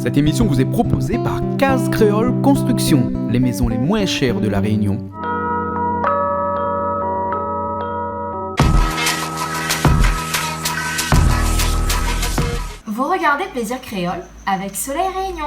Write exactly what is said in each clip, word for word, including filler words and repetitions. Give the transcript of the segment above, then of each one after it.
Cette émission vous est proposée par Case Créole Construction, les maisons les moins chères de La Réunion. Vous regardez Plaisir Créole avec Soleil Réunion.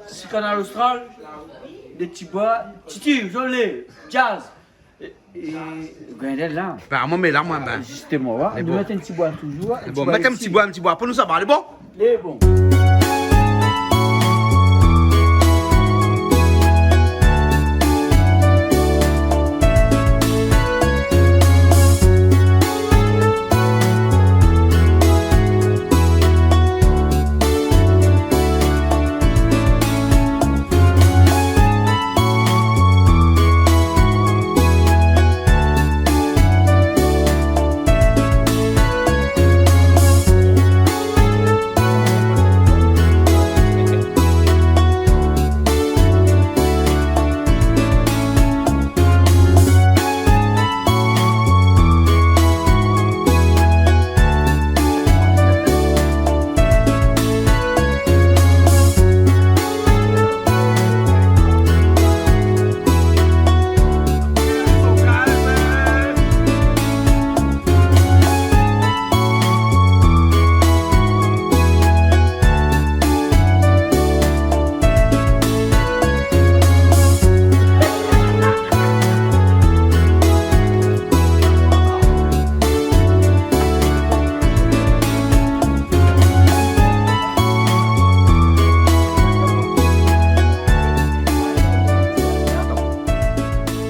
Si Kanal Austral, dé ti boi, Titi, Zolé, Jazz, é, é Gwendal la. Bin, moin, mé la, moin, bin. Zistoman, oua. Lé bon. Nou mèt in ti boi touzour, in ti boi isi. Bon, mèt in ti boi, in ti boi. Pou nou, sa va, lé bon ? Lé bon.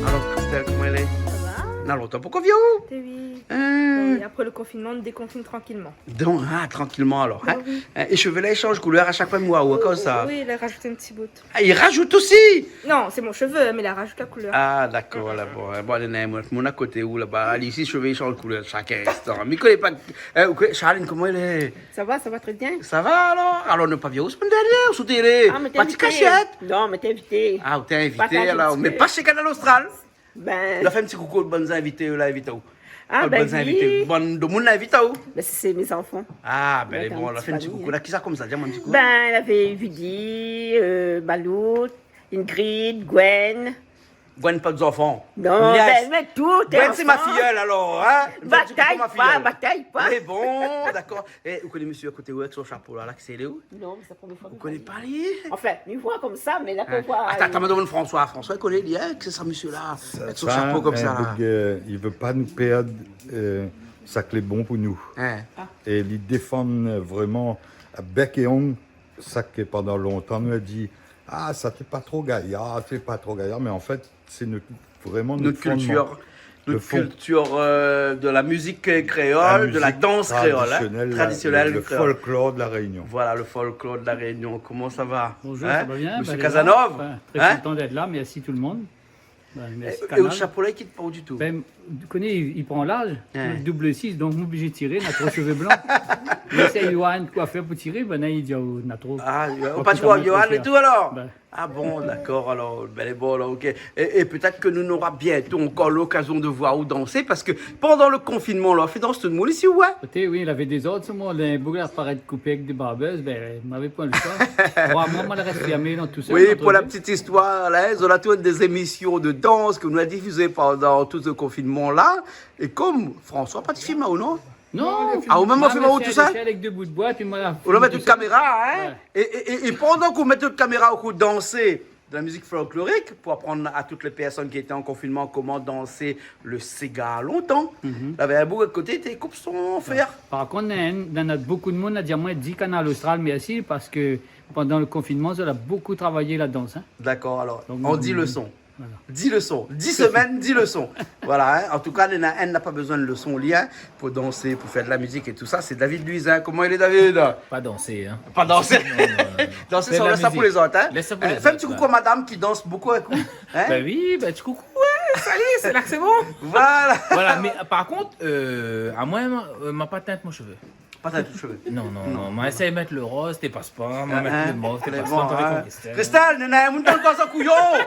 Alor, Christelle, koman i lé ? Sa va ? Na lontan pankor vi aou ? Té oui. Hin ? Oui, apré lo konfinman, nou dékonfine trankilman. Donk, ah, trankilman alor, hin ? Ba oui. Hin, é shové la i shanj koulèr a shak foi mi voi aou konmsa. Oui, la razout in ti bout. Ah, i razout osi ? Non, sé mon shové, mé la razout la koulèr. Ah, dakor, la, bon, hin, bon, alé, néna in moun akoté ou laba, ali isi, shové i shanj koulèr shak instan. Mi koné pa, hin, ou koné, Charline, koman i lé ? Sa va, sa va trè bien. Sa va alor ? Alor, nou la pa vi aou semèn dèrnièr, sou télé. Ah, mé té invité. Parti kashèt. Non, mé té invité. Ah, ou té invité alor, mé pa shé Kanal Austral. Bin. La fé in ti koukou bann zinvité, la invit aou. Ah, bin oui. Bann zinvité, bann domoun la invit aou. Bin, sé, sé mé zanfan. Ah, bin, lé bon, la fé in ti koukou. Avèk in ti famiy. La, kisa konmsa ? Di amoin in ti kou. Bin, lavé Vidi, euh, Malout, Ingrid, Gwen. Gwen pa zanfan. Non, bin, mé tout, hin, Gwen, sé ma fiyèl, alor, hin ? Batay pa, batay pa. Lé bon, dakor. É, ou koné mésyé akoté ou avèk son shapo la, la, kisa i lé ou ? Non, mé sa Ou koné pa li ? Anfin, mi voi konmsa, mé la, pou voir, atann, atann, madam François, François i koné li, hin, kisa mésyé la, avèk son shapo konmsa la. Sa, in boug, euh, i vé pa nou pèrd, euh, sak lé bon pou nou. Hin. É li défann vréman bèk é ong sak pandan lontan nou la di, ah, sa té pa tro gayar, té pa tro gayar, mé an fèt, sé nout, vréman nout fondman. Nout kiltir, nout kiltir, euh, de la mizik kréol, de la dans kréol, hin, tradisionèl, le, le folklor de La Rényon. Voilà, le folklor de La Rényon. Koman sa va ? Bonjour, sa va bien ? Mésyé Casanova, trè kontan d'èt la, mèrsi tout le moun. Bin, mèrsi Kanal. É, é lo shapo la, i kit pa ou ditou ? Bin, ou koné, i, i pran laz, doub sis, donk mi oblizé tiré, na tro shové blan. Mi éséy oir in koifèr pou tiré, bin, la, i di, oh, na tro. Ah, ou pa trouv Yoann é tou alor ? Bin, Ah bon, dakor, alor, bin, lé bon, alor, OK. É, é pétèt ke nou nora bientôt ankor lokazion de voir ou dansé, parske pandan lo konfinman la, ou la fé dans tout le moun isi, oué. Té, oui, lavé dézord, sa, moin, lé boug la parèt koupé avèk dé barbèz, bin, moin lavé poin lo shoi. Troi moi, moin la rès fèrmé dan tousèl, oui, pou la petite histoire, la, zot la tourn dé zémision de dans ke nou la difizé pandan tout se konfinman la. É kom François, pa de film, ou non ? Non. Ah, ou mèm, ou la fé tout sa ? Avèk dé bout boi, épi moin la... Ou la mèt tout kaméra, hin ? Ouais. É, é, é, é pandan ke ou mèt tout kaméra, ou dansé de la mizik folklorik pou aprann a tout lé pèrsone ki lété an konfinman koman dansé lo séga lontan. Mhm. Lavé in boug a koté té koup son fèr. Par kont, néna, néna bonpé de moun la di amoin, di Kanal Austral mèrsi, parske pandan lo konfinman, zot la bonpé travay la dans, hin. Dakor, alor, donk, an di lo son. Voilà. Dix leçons. Dix semaines, dix leçons. Voilà, hein. En tout cas, néna inn na pa bezoin de leçon, li, hein, pou dansé, pou fé de la mizik é tout sa. Sé David Luiz, hein. Koman i lé, David ? Pa dansé, hein. Pa dansé. Non, non, non, non. Dansé, sa, lès sa pou lézot, hein. Fé in ti koukou a madam ki dans bonpé avèk ou, hein. Bin oui, bin, ti koukou, ouais, sali, sé la ke sé bon. Voilà. Voilà, mé par kont, euh, amoin, euh, ma pa tint mon shové. Pa tint out shové. Non, non, non. Ma éséy mèt le roz, té i pas pa. Ma mèt le mov, té i pas pa. Kristal, néna in moun dan le kor sa kouyon.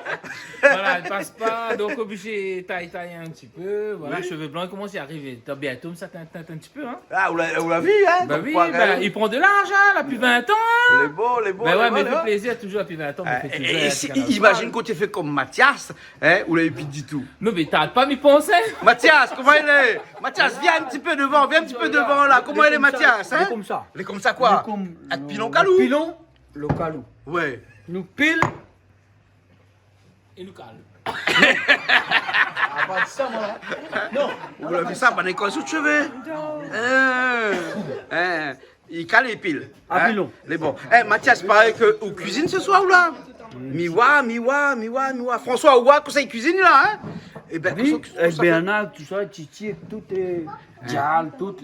Voilà, i pas pa. Donk, oblizé tay, tay in ti pé. Voilà, shové blan i komans arivé. Tan bientô, sa tint, tint in ti pé, hein. Ah, ou la, ou la vi, hein. Bin oui, bin, i pran de laz, hein, la, pi vin tan. Lé bon, lé bon. Bin ouais, mé i fé plézir, toujour, la, pi vin tan, mé i fé plézir, imazine kan ou fé kom Mathias, hein, ou la épi ditou. Non, mé tarde pa mi pansé. Mathias, koman i lé ? Mathias, vien in ti pé dovan, vien in ti pé dovan la. Koman i lé, Mathias, hein ? Lé komsa. Lé komsa koi ? Avèk pilon, kalou ? Pilon, lo kalou. Ouais. Nou pil. É nou kal. Ah, pa di sa, moin, la. Non. Ou la vi sa, pa néna koi sou shové. Non. Hein, hein. I kal é i pil. A pilon. Lé bon. Eh, Mathias, paré ke ou kuizine se soir, ou la ? Mi wa, mi wa, mi wa, mi wa. François, ou wa, kosa i kuizine la, hein ? Eh bin, oui, kosa, kosa i fé ? Bernard, tout sa, Titi, tout, euh, Dial, tout.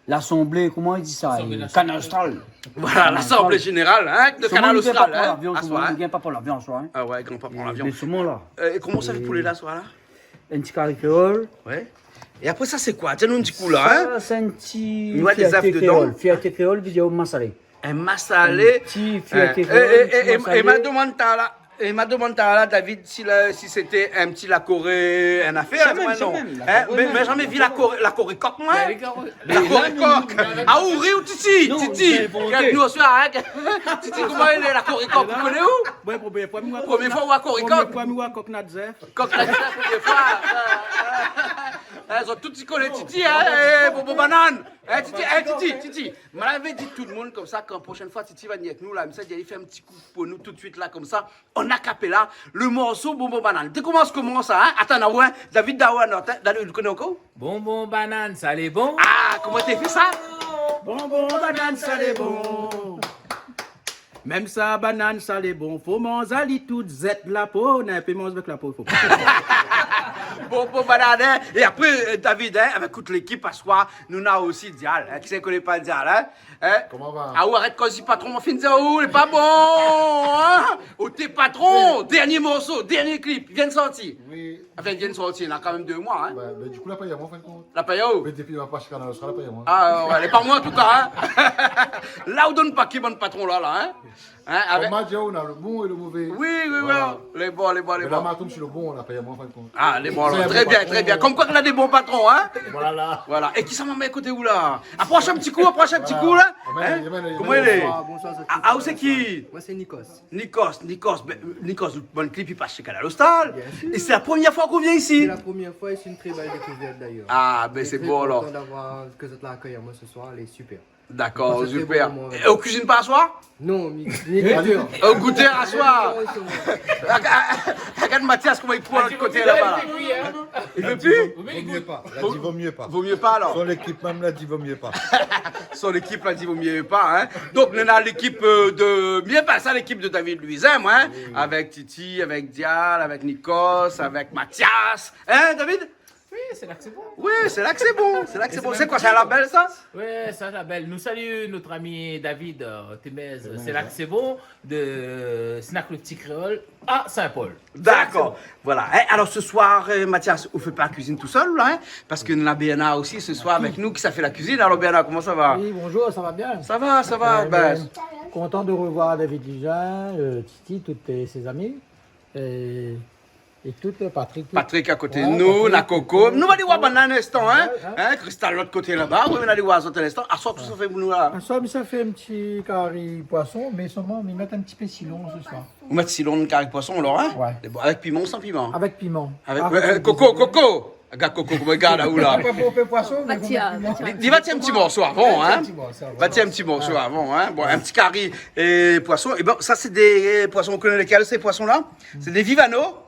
Lasanblé, koman i di sa ? Kanal Austral. Voilà, lasanblé zénéral, hein, de Kanal Austral, hein. Soman nou gingn pa pran lavion, soman nou gingn pa pran lavion, hein. Ah ouais, gingn pa pran lavion. Mé soman la. Euh, é koman sa, le poulé la, soir la ? In ti kari kréol. Ouais. É apré sa, sé koi ? Di anou in ti kou la, hein. Sa, sé in ti fierté kréol. Fierté kréol, vidéo masalé. In masalé. In ti fierté kréol, in ti masalé. É, é, é, é ma domann talèr la, é ma domann talèr la, David, si la, si sété in ti lakoré, in afèr, non ? Mé, mé zamé vi lakoré, lakoré kok, moin. Lakoré kok. Ah, ou ri ou, Titi ? Titi, nou oswa, hein ? Titi, koman i lé, lakoré kok, ou koné ou ? Premié foi ou wa koré kok ? Premié foi mi wa kok Natzèf. Kok Natzèf, premié foi. Eh, zot tout i koné Titi, hein ? Eh, bonbon banane. Eh, Titi, eh, Titi, Titi. Ma lavé di tout le moun komsa, kan proshèn foi Titi va ni avèk nou la, mi sa di, i fé in ti kou pou nou tout suit la, komsa, an a capella, le morso Bonbon Banane. Dé koman sa i komans, hein ? Atann, na, ouais, David, na, ouais, non, atann, David, ou koné ankor ? Bonbon banane, sa lé bon. Ah, koman té fé sa ? Bonbon banane, sa lé bon. Mèm sa banane, sa lé bon. Fo manz ali tout, zèt la po, na in pé manz avèk la po, fo pa. Bonbon banane, hein. É apré, euh, David, hein, avèk tout lékip, aswar, nou na osi Dial, hein. Kisa i koné pa Dial, hein ? Hein ? Koman va ? Ah, ou arèt koz si patron, ma fine di aou, lé pa bon, hein ? Ou té patron, dernié morso, dernié klip, i vien sorti. Oui. Anfin, i vien sorti, na kan mèm dé moi, hein. Bin, mé di kou, la pèy amoin, an fin de kont. La pèy aou ? Mé dépi ma pa shé Kanal Austral, la pèy amoin. Ah, ouais, lé pa moin, an tou ka, hein. La ou donn pa ki bann patron la, la, hein. Hein, avèk... Koman di, ou na le bon é le mové. Oui, oui, oui. Voilà. Lé bon, lé bon, lé bon. Mé la, ma tonm si le bon, la pèy amoin, an fin de kont. Ah, lé bon, alor. Sé in bon patron. Trè bien, trè bien. Kom koi k'na dé bon patron, hein. Voilà. Voilà. É kisa, momon, koté ou la ? Aprosh in ti kou, aprosh in ti kou la. Hein ? Koman i lé ? Bonsoir, bonsoir, zot tout. Ah, ou sé ki ? Moin sé Nikos. Nikos, Nikos, bin, Nikos, out bann klip i pas shé Kanal Austral. Bien sûr. É sé la promièr foi k'ou vien isi. C'est la première fois et c'est une très belle découverte d'ailleurs. Ah, bin, sé bon, alor. Très content d'avoir, que zot la akèy amoin ce soir, lé super. Dakor, super. Pass in trè bon moman avèk zot. É ou kuizine pa aswar ? Non, ni, ni gouté. Ou gout aswar ? Non, non. Agard Mathias, koman i kour lot koté laba la. I vé pi ? Vo myé pa. La di vo myé pa. Vo myé pa, alor. Son lékip mèm la di vo myé pa. Son lékip la di vo myé pa, hein. Donk, nou na lékip, euh, de, myé pa sa, lékip de David Luiz, hein, moin, hein. Oui, oui. Avèk Titi, avèk Dial, avèk Nikos, avèk Mathias. Hein, David ? Oui, sé la ke sé bon. Oui, sé la ke sé bon. Sé la ke sé bon. Sé koi, sé in labèl, sa ? Ouais, sé in labèl. Nou sali nout ami David, euh, Temez. Temez, ouais. Sé la ke sé bon, de Snack le Petit Créole à Saint-Paul. Dakor. Voilà. Eh, alor, se soir, euh, Mathias, ou fé pa la kuizine tousèl, la, hein ? Parske nou na Bernard osi, se soir, avèk nou, ki sa fé la kuizine. Alor, Bernard, koman sa va ? Oui, bonjour, ça va bien ? Sa va, sa va. Euh, bin, content de revoir David Luiz, euh, Titi, tous, euh, ses amis. Et, et tout, euh, Patrick, tout. Patrick akoté nou, na Coco. Ouais, Patrick, Coco. Nou va alé oir banna in instan, hein ? Ouais, ouais. Hein, Kristal, lot koté laba. Oui, nou va alé oir zot in instan. Aswar, tout sa fé pou nou la. Aswar, mi sa fé in ti kari poison, mé solman, mi mèt in ti pé silon se soir. Ou mèt silon dan kari poison, alor, hein ? Ouais. Lé bon, avèk piman ou san piman ? Avèk piman. Avèk, ouais, euh, Coco, Coco. Agard Coco, koman i gard aou la. Pa pou fé poison, mé... Li, li va tir in ti morso avan, hein. Li va tir in ti morso avan. Li va tir in ti morso avan, hein. Bon, in ti kari é poison. É bin, sa, sé dé, euh, poison, ou koné lékèl, sé poison la ? Sé dé vivano.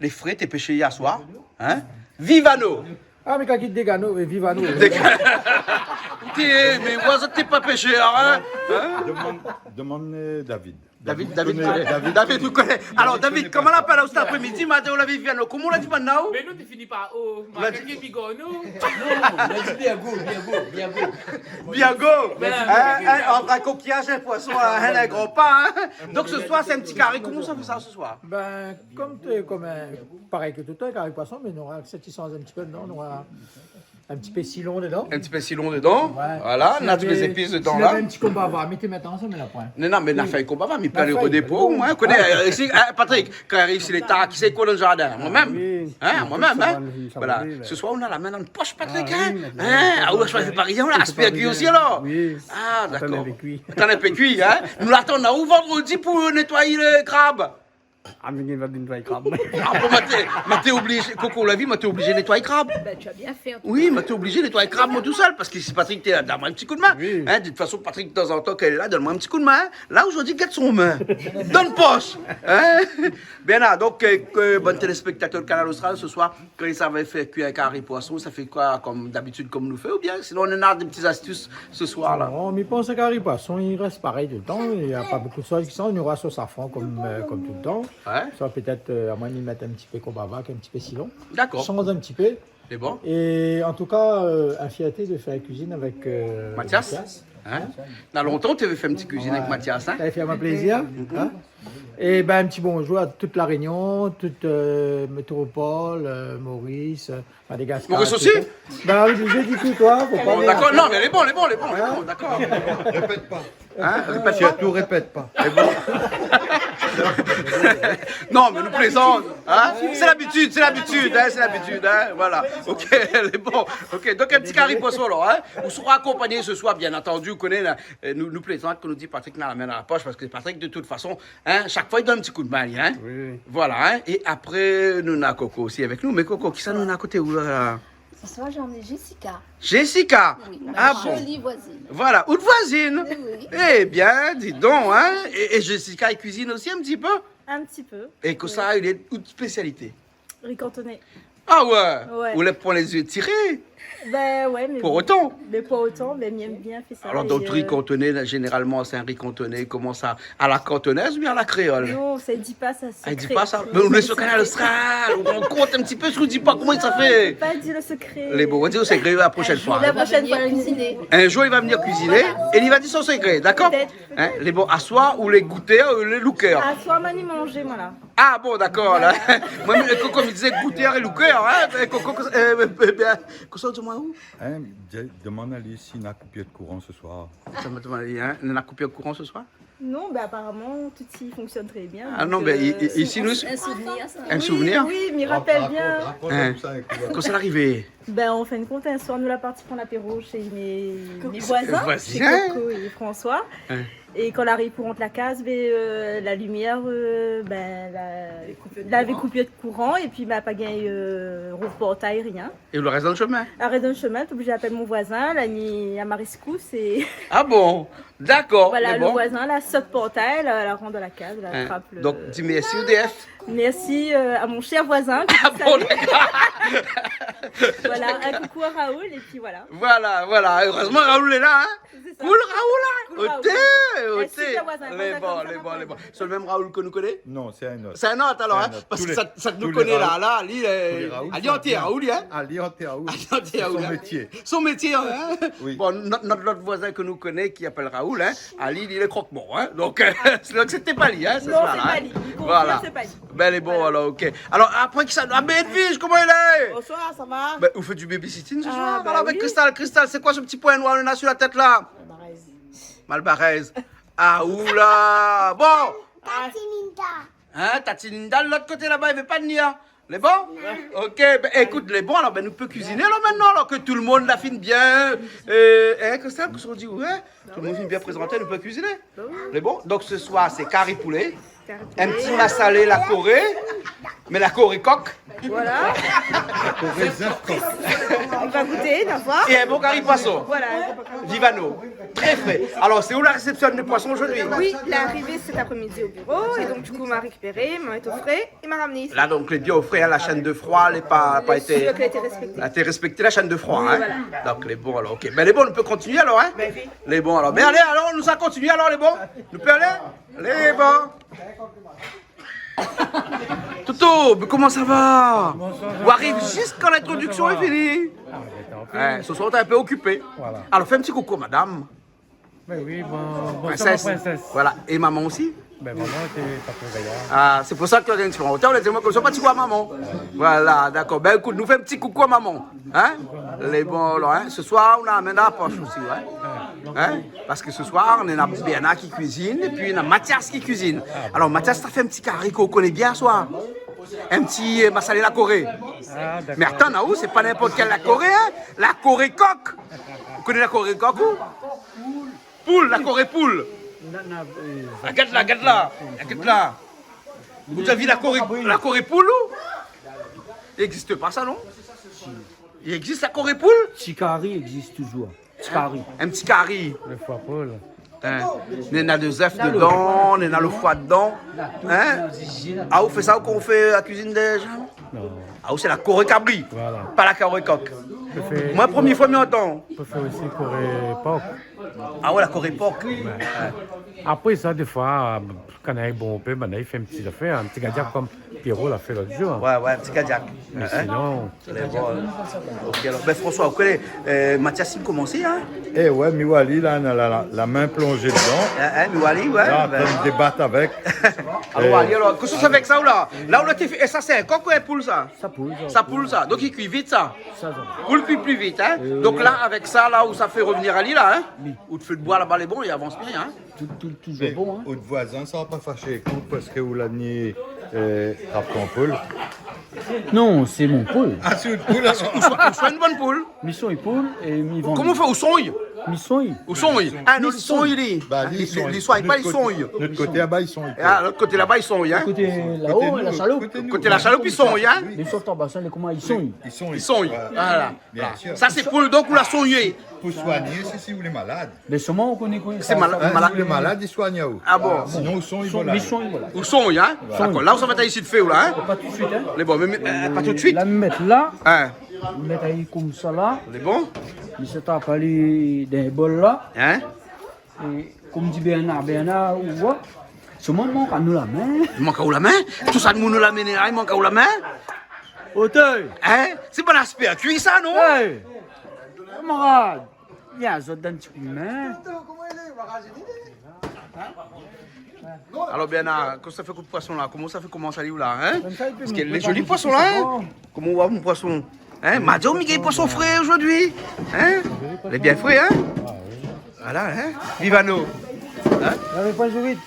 Lé fré, té péshé yèr soir, hein. Vivano. Ah, mé kan i dégano, é viv anou. Dégano. Té, mé ou té pa pèshèr, hein ? Hein ? Demann, demann, euh, David. David, David, David, ou koné. Alor, David, koman i apèl aou sèt aprémidi, matin, ou la vi viano ? Koman ou la di banna ou ? Mé nou té fini par O, ou la di Bigorno. Non, ou la di Biago, Biago, Biago. Biago. Ben, hein, hein, ant in kokiaz é in poison, hein, in gran pa, hein. Donk, sé soir, sé in ti kari. Koman sa i fé sa sé soir ? Ben, kom té, kom, euh, parèy ke tout tan, kari poison, mé nou nora, sé ti sanz in ti pé dedan, nou nora in ti pé silon dedan. In ti pé silon dedan. Ouais. Voilà, nou na tout lé zépis dedan la. Si lavé in ti konbava, mé té mèt ansanm, mé la poin. Non, non, mé na fé konbava, mé pa lé rodé pou moin, koné, euh, isi, hein, Patrick, kan i ariv isi lé tar, kisa i kour dann zardin ? Moin mèm. Ah oui. Hein, moin mèm, hein. Voilà. Sé soir, ou na la min dann posh, Patrick, hein. Ah oui, mé... Hein, ah ouais, mi fé pa rien la, aspèr ki osi, alor. Oui. Ah, dakor. Atann in pé kui, hein. Nou la atann aou vandrodi pou nétoy lé krab. Ah, mé mi va nétoy krab. Ah bon, ma té, ma té oblizé, Koko, ou la vi, ma té oblizé nétoy krab. Ben, tu as bien fait, en tout cas. Oui, ma té oblizé nétoy krab, moin tousèl, parske si Patrick té la, donn amoin in ti koudmin. Oui. Hein, de tout fason, Patrick, tanzantan, kan li lé la, donn amoin in ti koudmin, hein. La, zordi, gèt son min. Dann posh. Hein ? Bien la, donk, euh, ke, bann téléspèktatèr Kanal Austral, sé soir, kan i sava fé kui in kari poison, sa i fé koi, kom dabitid, kom nou fé, oubien sinon, ou na dé ti zastis sé soir la ? Non, mi pans ke kari poison, i rès parèy tout le tan. Na pa bonpé de shoz ki sanz, nou nora sos safran kom, euh, kom tout le tan. Ouais. Sa pétèt, euh, amoin, mi mèt in ti pé konbava, in ti pé silon. Dakor. Sanz in ti pé. Sé bon. É an tou ka, euh, in fièrté de fé kuizine avèk, euh, Mathias. Mathias. Hein ? Na lontan ou té vé fé in ti kuizine avèk Mathias, hein ? Ouais. Sa i fé amoin plézir, hein ? É ben, in ti bonzour à toute La Réunion, toute, euh, métropole, euh, Maurice, euh, Madagascar, et cetera. Maurice aussi ? Ben oui, mi di tout, toi, fo pa... Bon, dakor. Non, mé lé bon, lé bon, lé bon, lé bon, dakor. Répèt pa. Hein ? Répèt pa. Sirtou, répèt pa. Lé bon. Non, mé nou plézant, hein ? Sé labitid, sé labitid, hein, sé labitid, hein, voilà. Ok, lé bon. Ok, donk in ti kari poison la, hein ? Ou sera akonpagné sé soir, bien antandi, ou koné la, euh, nou, nou plézant kan nou di Patrick na la min dann posh, parske Patrick, de tout fason, hein, shak foi, li donn in ti koudmin, hein. Oui, oui. Voilà, hein. É apré, nou na Koko osi avèk nou. Mé Koko, kisa nou na koté ou la ? Ce soir, j'ai emmené Jessica. Jessica ? Oui, ma jolie voisine. Ah bon. Voilà, out voizine. Oui, oui. Eh bien, dis donc, hein. É, é Jessica, èl i kuizine osi in ti pé ? Un petit peu. Oui. É kosa, lé out spésialité ? Riz cantonais. Ah ouais ? Ouais. Ou lé, pou lé zié tiré ? Ben ouais, mé pou otan. Mé pou otan, ben, mi èm bien fé sa. Alor, é, donk, euh, riz cantonais, la, zénéralman, sé in riz cantonais, koman sa, à la cantonaise oubien à la créole ? Non, sa i di pa sa, sé sekré. Ah, i di pa sa. Mé nou lé sur Kanal Austral, ou rann kont in ti pé sak ou di pa, koman sa i fé ? Non, i fo pa dir le sekré. Lé bon, ou va dir le sekré la proshène foi. La proshène foi, in jour, li va vni kuiziné. Voilà. É li va dir son sekré, dakor ? Pétèt. Hein, lé bon, aswar ou lé goutèr, ou lé loukèr ? Aswar, ma ni manzé, moin la. Ah bon, dakor, la. Voilà. Moin, mé Koko mi di goutèr é loukèr, hein, mé Koko, euh, euh, bien, kosa ou di amoin ou ? Hein, de-, demann ali si na koupir de kouran sé soir. Sa ma demann ali, hein, na koupir de kouran sé soir ? Non, ben, aparaman, tout i fonksionn trè bien. Ah donk, non, ben, euh, i-, i-, si, isi, nou, in souvnir, sa. In souvnir ? Oui, oui, mi rapèl bien. Rakont, rakont, rakont anou sa in kou. Hein. Koman sa la arivé ? Ben, an fin de kont, in soir, nou la parti pran lapéro shé mé, mé voizin, shé Koko é François. Hein. É kan la ariv pou rant la kaz, ben, euh, la limièr, euh, ben, la, lavé koupir de kouran, épi, ben, pa gingn, euh, rouv portay, rien. É ou la rès dann shomin ? La rès dann shomin, té oblizé apèl mon voizin, la ni a Mariscou, sé... Ah bon ? Dakor, voilà, mé bon. Le voizin la sot portay, la, la rant dann la kaz, la trap le... Hein. Donk, di mèrsi E D F. Merci, euh, à mon cher voisin, que je salue. Ah bon, d'accord. Voilà, un coucou à Raoul, et puis voilà. Voilà, voilà. Heureusement, Raoul est là, hein. C'est ça. Cool, Raoul, hein. Cool, Raoul. Oté, oté. Eh, super voisin, voisin comme ça, ma famille. Lé bon, lé bon, lé bon. C'est le même Raoul que nous connaît ? Non, c'est un autre. C'est un autre, alors, hein. C'est un autre. Parce que ça, ça nous connaît, là, là, lui, il est allianté, Raoul, hein. Tous les Raoul sont bien. Allianté, Raoul, hein. Allianté, Raoul, hein. C'est son métier. Son métier, hein. Oui. Bon, notre, notre, l'autre voisin que nous connaît, qui appelle Raoul, hein, Ali, il est croque-mort, hein. Donc, euh, donc c'était pas lui, hein, ce soir-là, hein. Non, c'est pas lui. Il confirme, c'est pas lui. Voilà. Ben, lé bon, alors, ok. Alors, après que ça, ah, ben, Edwige, comment il est ? Bonsoir, ça va ? Ben, ou fé du babysitting ce soir, bah oui. Alors, avec Cristal. Cristal, c'est quoi ce petit point noir, là, sur la tête, là ? Malbarèz. Malbarèz. Ah, oula. Bon. Tati Linda. Hein, Tati Linda, de l'autre côté là-bas, il veut pas venir. Lé bon ? Ouais. Ok, ben, ékout, lé bon, alor, ben, nou pé kuiziné, alor, mintnan, alor ke tout le moun la fine bien, euh, hein, kosa, kosa ou di, ouais ? Tout le moun la fine bien prézanté, nou pé kuiziné. Bah oui. Lé bon ? Donk, ce soir, c'est kari poulé. Kari poulé. In ti masalé la Corée, mé la Corée kok. Voilà. On va goûter, on va voir. Et un bon cari poisson. Voilà, un bon cari. Vivano. Très frais. Alors, c'est où la réception de poisson aujourd'hui ? Oui, l'arrivée cet après-midi au bureau. Et donc, du coup, on m'a récupéré, m'a mis au frais et m'a ramené ici. Là, donc, lé bien au frais, hein, la chaîne de froid, lé pa, pa été, la chaîne de froid, hein. Oui, voilà. Donc, lé bon, alors, ok. Ben, lé bon, on peut continuer alors, hein ? Ben oui. Lé bon, alors. Ben, allez, alors, nou sa kontinié, alors, lé bon ? Nou pé alé ? Lé bon. Toto, mé koman sa va ? Ou ariv zis kan lintrodiksion lé fini. Ah, mé tanpri. Oué, se soir, ou té in pé okipé. Voilà. Alor, fé in ti koukou madam. Mé oui, bon, bonsoir, ma princesse. Voilà. É momon osi ? Bin, momon té pa tro gayar. Ah, sé pou sa ke ou la gingn in ti pé an rotar. Ou la di amoin konmsa, pa ti koukou momon. Voilà, dakor. Bin, ékout, nou fé in ti koukou momon. Hein ? Lé bon, alor, hein ? Se soir, ou na amenn la posh osi, oué. Hein ? Parske se soir, néna Bernard ki kuizine, épi néna Mathias ki kuizine. Alor, Mathias, sa fé in ti kari ke ou koné bien, se soir. In ti, euh, masalé la Corée. Ah, dakor. Mé atann, aou, sé pa ninport kèl la Corée, hein ? La Corée kok. Ou koné la Corée kok, ou ? Poul, la Corée poul. Gard la, gard la. Gard la. Ou la vi la Corée, la Corée poul, ou ? I égzis pa sa, non ? I égzis la Corée poul ? Ti kari i égzis touzour. Ti kari. In ti kari. Lo foi poul. Hein. Néna dé zèf dedan, néna lo foi dedan. Hein ? Ah, ou fé sa, ou, kan ou fé la kuizine dé jan ? Non. Ah, ou, sé la Corée kabri. Voilà. Pa la Corée kok. Moin, promié foi mi antann. Ou pé fé osi Corée pork. Ah oué, la Corée pork. Oué. Apré sa, défoi, kan néna in bon pé, bin, i fé in ti zafèr, in ti kadiak konm Pierrot la fé lot zour. Oué, oué, in ti kadiak. Mé sinon, lé bon. Ok, alor, bin, François, ou koné, euh, Mathias, li komans, hein ? Eh oué, mi oi ali la, la, la, la min plonzé dedan. Hein, hein, mi oi ali, oué. La, bin, antrinn débat avèk. Alor, euh, ali, alor, kosa ou sa fé avèk sa, ou la ? La, ou la, té fé, é sa, sé in kok ou in poul, sa ? Sa poul, sa. Sa poul, sa. Donk, i kui vit, sa. Sa, sa. Poul kui pli vit, hein ? Euh, donk la, avèk sa, la, ou sa fé revnir ali, la, hein ? Oui. Ou té fé lo boi laba, lé bon, i avans bien, hein ? Tout, tout, touzour bon, hein. Mé out voizin sra pa fashé avèk ou parske ou la ni, euh, trap ton poul. Non, sé mon poul. Ah, sé out poul, alor. Ou soign, ou soign in bone poul. Mi soign poul é mi vann. Koman ou fé, ou soign ? Mi soign. Ou soign. Ah non, li soign, li. Ba, li soign. Li soign pa, li soign. Lot koté laba, li soign. Ah, lot koté laba, li soign, hein. Koté laô, la Chaloupe. Koté la Chaloupe, li soign, hein. Mé sot an basin, lé koman, li soign. Li soign. Voilà. Bien sir. Sa, sé poul, donk, ou la soigné. Pou soigné, si, si ou lé malad. Mé solman, ou koné koué, sé sa, malad. Hein, si ou lé malad, i soign aou. Ah bon ? Sinon, ou soign, voilà. Mi soign, voilà. Ou soign, hein ? Voilà. Dakor. La, ou sa mèt ali isi d'fé, ou la, hein ? Pa tout suit, hein. Lé bon, mé, mé, euh, pa tout suit. La, mi mèt la. Hein. Mi mèt ali konmsa, la. Lé bon ? Mi sa tap ali dan in bol, la. Hein ? É konm di Bernard, Bernard, ou voi, solman i mank anou la min. I mank aou la min ? Tout sa moun nou la amenn la, i mank aou la min ? Otèy ! Hein ? Sé pa laspé kui sa, non ? Hey ! Kamarad, vien, zot donn in ti kou d'min. Alor, Bernard, koman sa fé koup poison la ? Koman sa fé, koman sa i lé la, hein ? Parske lé zoli poison la, hein ? Koman ou oi mon poison ? Hein ? Ma di aou mi gingn poison fré zordi. Hein ? Lé bien fré, hein ? Voilà, hein ? Vivano. Hein ? Navé pa zourit.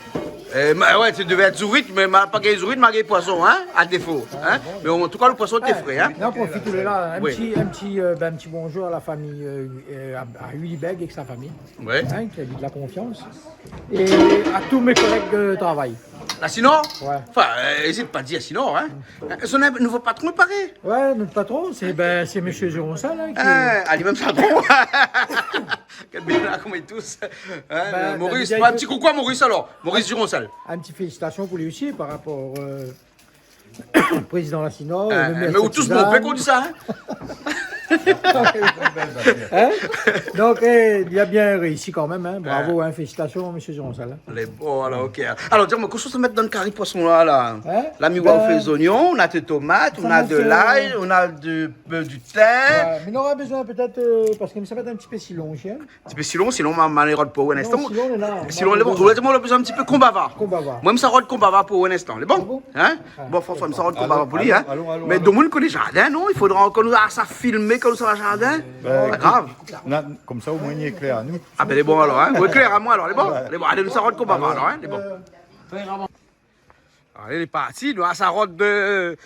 Euh, ma, oué, ou devé èt zourit, mé ma pa gingn zourit, ma gingn poison, hein ? A défo, hein ? Mé an tou ka, lo poison té fré, hein ? J'en profite, là, un petit, un petit, euh, ben, un petit bonjour à la famille, euh, euh, à, à Willy Bègue et sa famille, hein, qui habite La Confiance, et à tous mes collègues de travail. La Sinor ? Ouais. Enfin, euh, ézit pa dir la Sinor, hein. Son nouvo patron, i paré. Ouais, nout patron, sé, ben, sé mésyé Gironcel, hein, ki... Ah, li mèm sa, patron. Kèl bien la, koman i tous. Hein, Maurice, in ti koukou à Maurice, alor. Maurice Gironcel. In ti félisitasion pou li osi par rapor, euh, prézidan la Sinor, le mèr Sèt-Sizane. Mé ou tous bon, fé kour di sa, hein ? Hein ? Donk, eh, li la bien réisi kan mèm, hein. Bravo, hein, félisitasion, mésyé Gironcel, hein. Lé bon, alor, ok. Alor, di amoin, kosa ou sa mèt dan lo kari poison la, la ? Hein ? La, mi oi ou fé zoignon, ou na de tomat, ou na de lay, ou na de, euh, du tin. Ouais, mé nora bezoin pétèt, euh, parske sa va èt in ti pé si lon, hein. In ti pé si lon, sinon, ma, ma alé rod pou ou in instan. Non, sinon, lé la. Sinon, lé bon. Ou la di amoin ou la bezoin in ti pé konbava. Konbava. Moin, mi sa rod konbava pou ou in instan. Lé bon ? Ah bon ? Hein ? Bon, François, mi sa rod konbava pou li, hein. Alon, alon, alon. Mé domoun i koné zardin, non ? I fodra ankor nou, ah, sa filmé kan nou sava zardin. Ben, pa grav. Ékout, na, konmsa, omoin, li éklèr anou. Ah ben, lé bon, alor, hein. Ou éklèr amoin, alor, lé bon. Lé bon, alé, nou sa rod konbava, alor, hein. Lé bon. Alé, lé parti, nou, ah, sa rod de,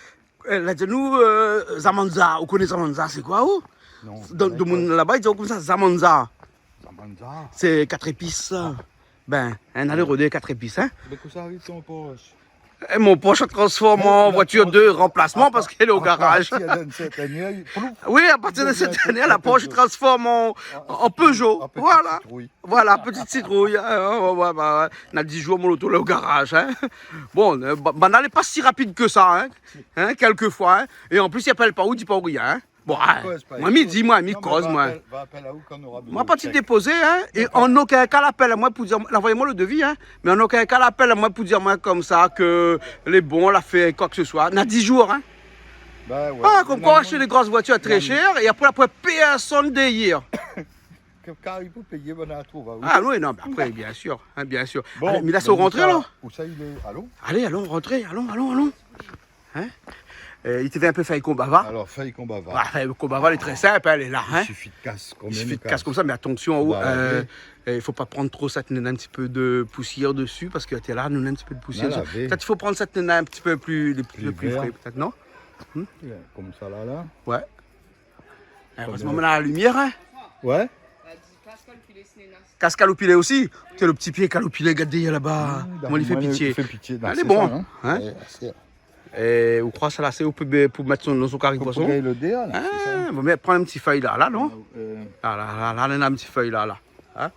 euh, la di anou, euh, zamanza. Ou koné zamanza, sé koi, ou ? Non. Donk, domoun laba, i di konmsa, zamanza. Zamanza. Sé kat zépis, sa. Ben, in alé rod kat zépis, hein. Mé kosa i ariv ton posh ? É, mon Porsche la transform an voitir de ranplasman parske lé o garaz. A partir d'in sèrtin èr, plouf. Oui, a partir d'in sèrtin èr, la Porsche la transform an, an Peugeot. An ti sitrouy. Voilà, ti sitrouy. In, ouais, ouais, ouais, ouais. Na dis zour mon loto lé o garaz, in. Bon, euh, ba-, banna lé pa si rapid ke sa, in. In, kèlkefoi, in. É an plis, i apèl pa ou, i di pa ou rien, in. Bon, ah, moin, mi di, moin, mi koz, moin. Moin, pa ti dépozé, in, é an okin ka, la apèl amoin pou dir, la anvoy amoin le devis, in, mé an okin ka, la apèl amoin pou dir amoin konmsa ke lé bon, la fé koi ke se soi. Na dis zour, in. Ah, konm koi, ashté dé gro voitir tré shèr, é apré, apré, pèrsone dèrièr. Kari pou péyé, banna trouv, oui. Ah oui, non, mé apré, biensir, in, biensir. Bon, alé, mé la, sé rantré, la. Ousa i lé ? Alon. Alé, alon, rantré, alon, alon, alon. In ? Euh, i té vé in pé fèy konbava. Alor, fèy konbava. Ouais, fèy konbava, lé tré sinp, in, lé la, in. I sifi de kas konmsa, mé atansyon, euh, euh, i fo pa pran tro sa, néna in ti pé de pousièr dési, parske té la, nou néna in ti pé de pousièr dési. Pétèt i fo pran sa, néna in ti pé pli, pli fré, pétèt, non ? Ouais, konmsa, la, la. Ouais. Erèzman, nou néna la limièr, in ? Ouais. Kas kaloupilé osi. Té, le ti pié kaloupilé, gard dèrièr laba. Koman li fé pitié. Lé bon, in ? É ou kroi sa la, sé ou pé, pou mèt son, dan son kari poison. Pou gingn lodèr, la, sé sa. Bon, mé pran in ti fèy la, la, non ? La, la, la, la, néna in ti fèy la, la. In ?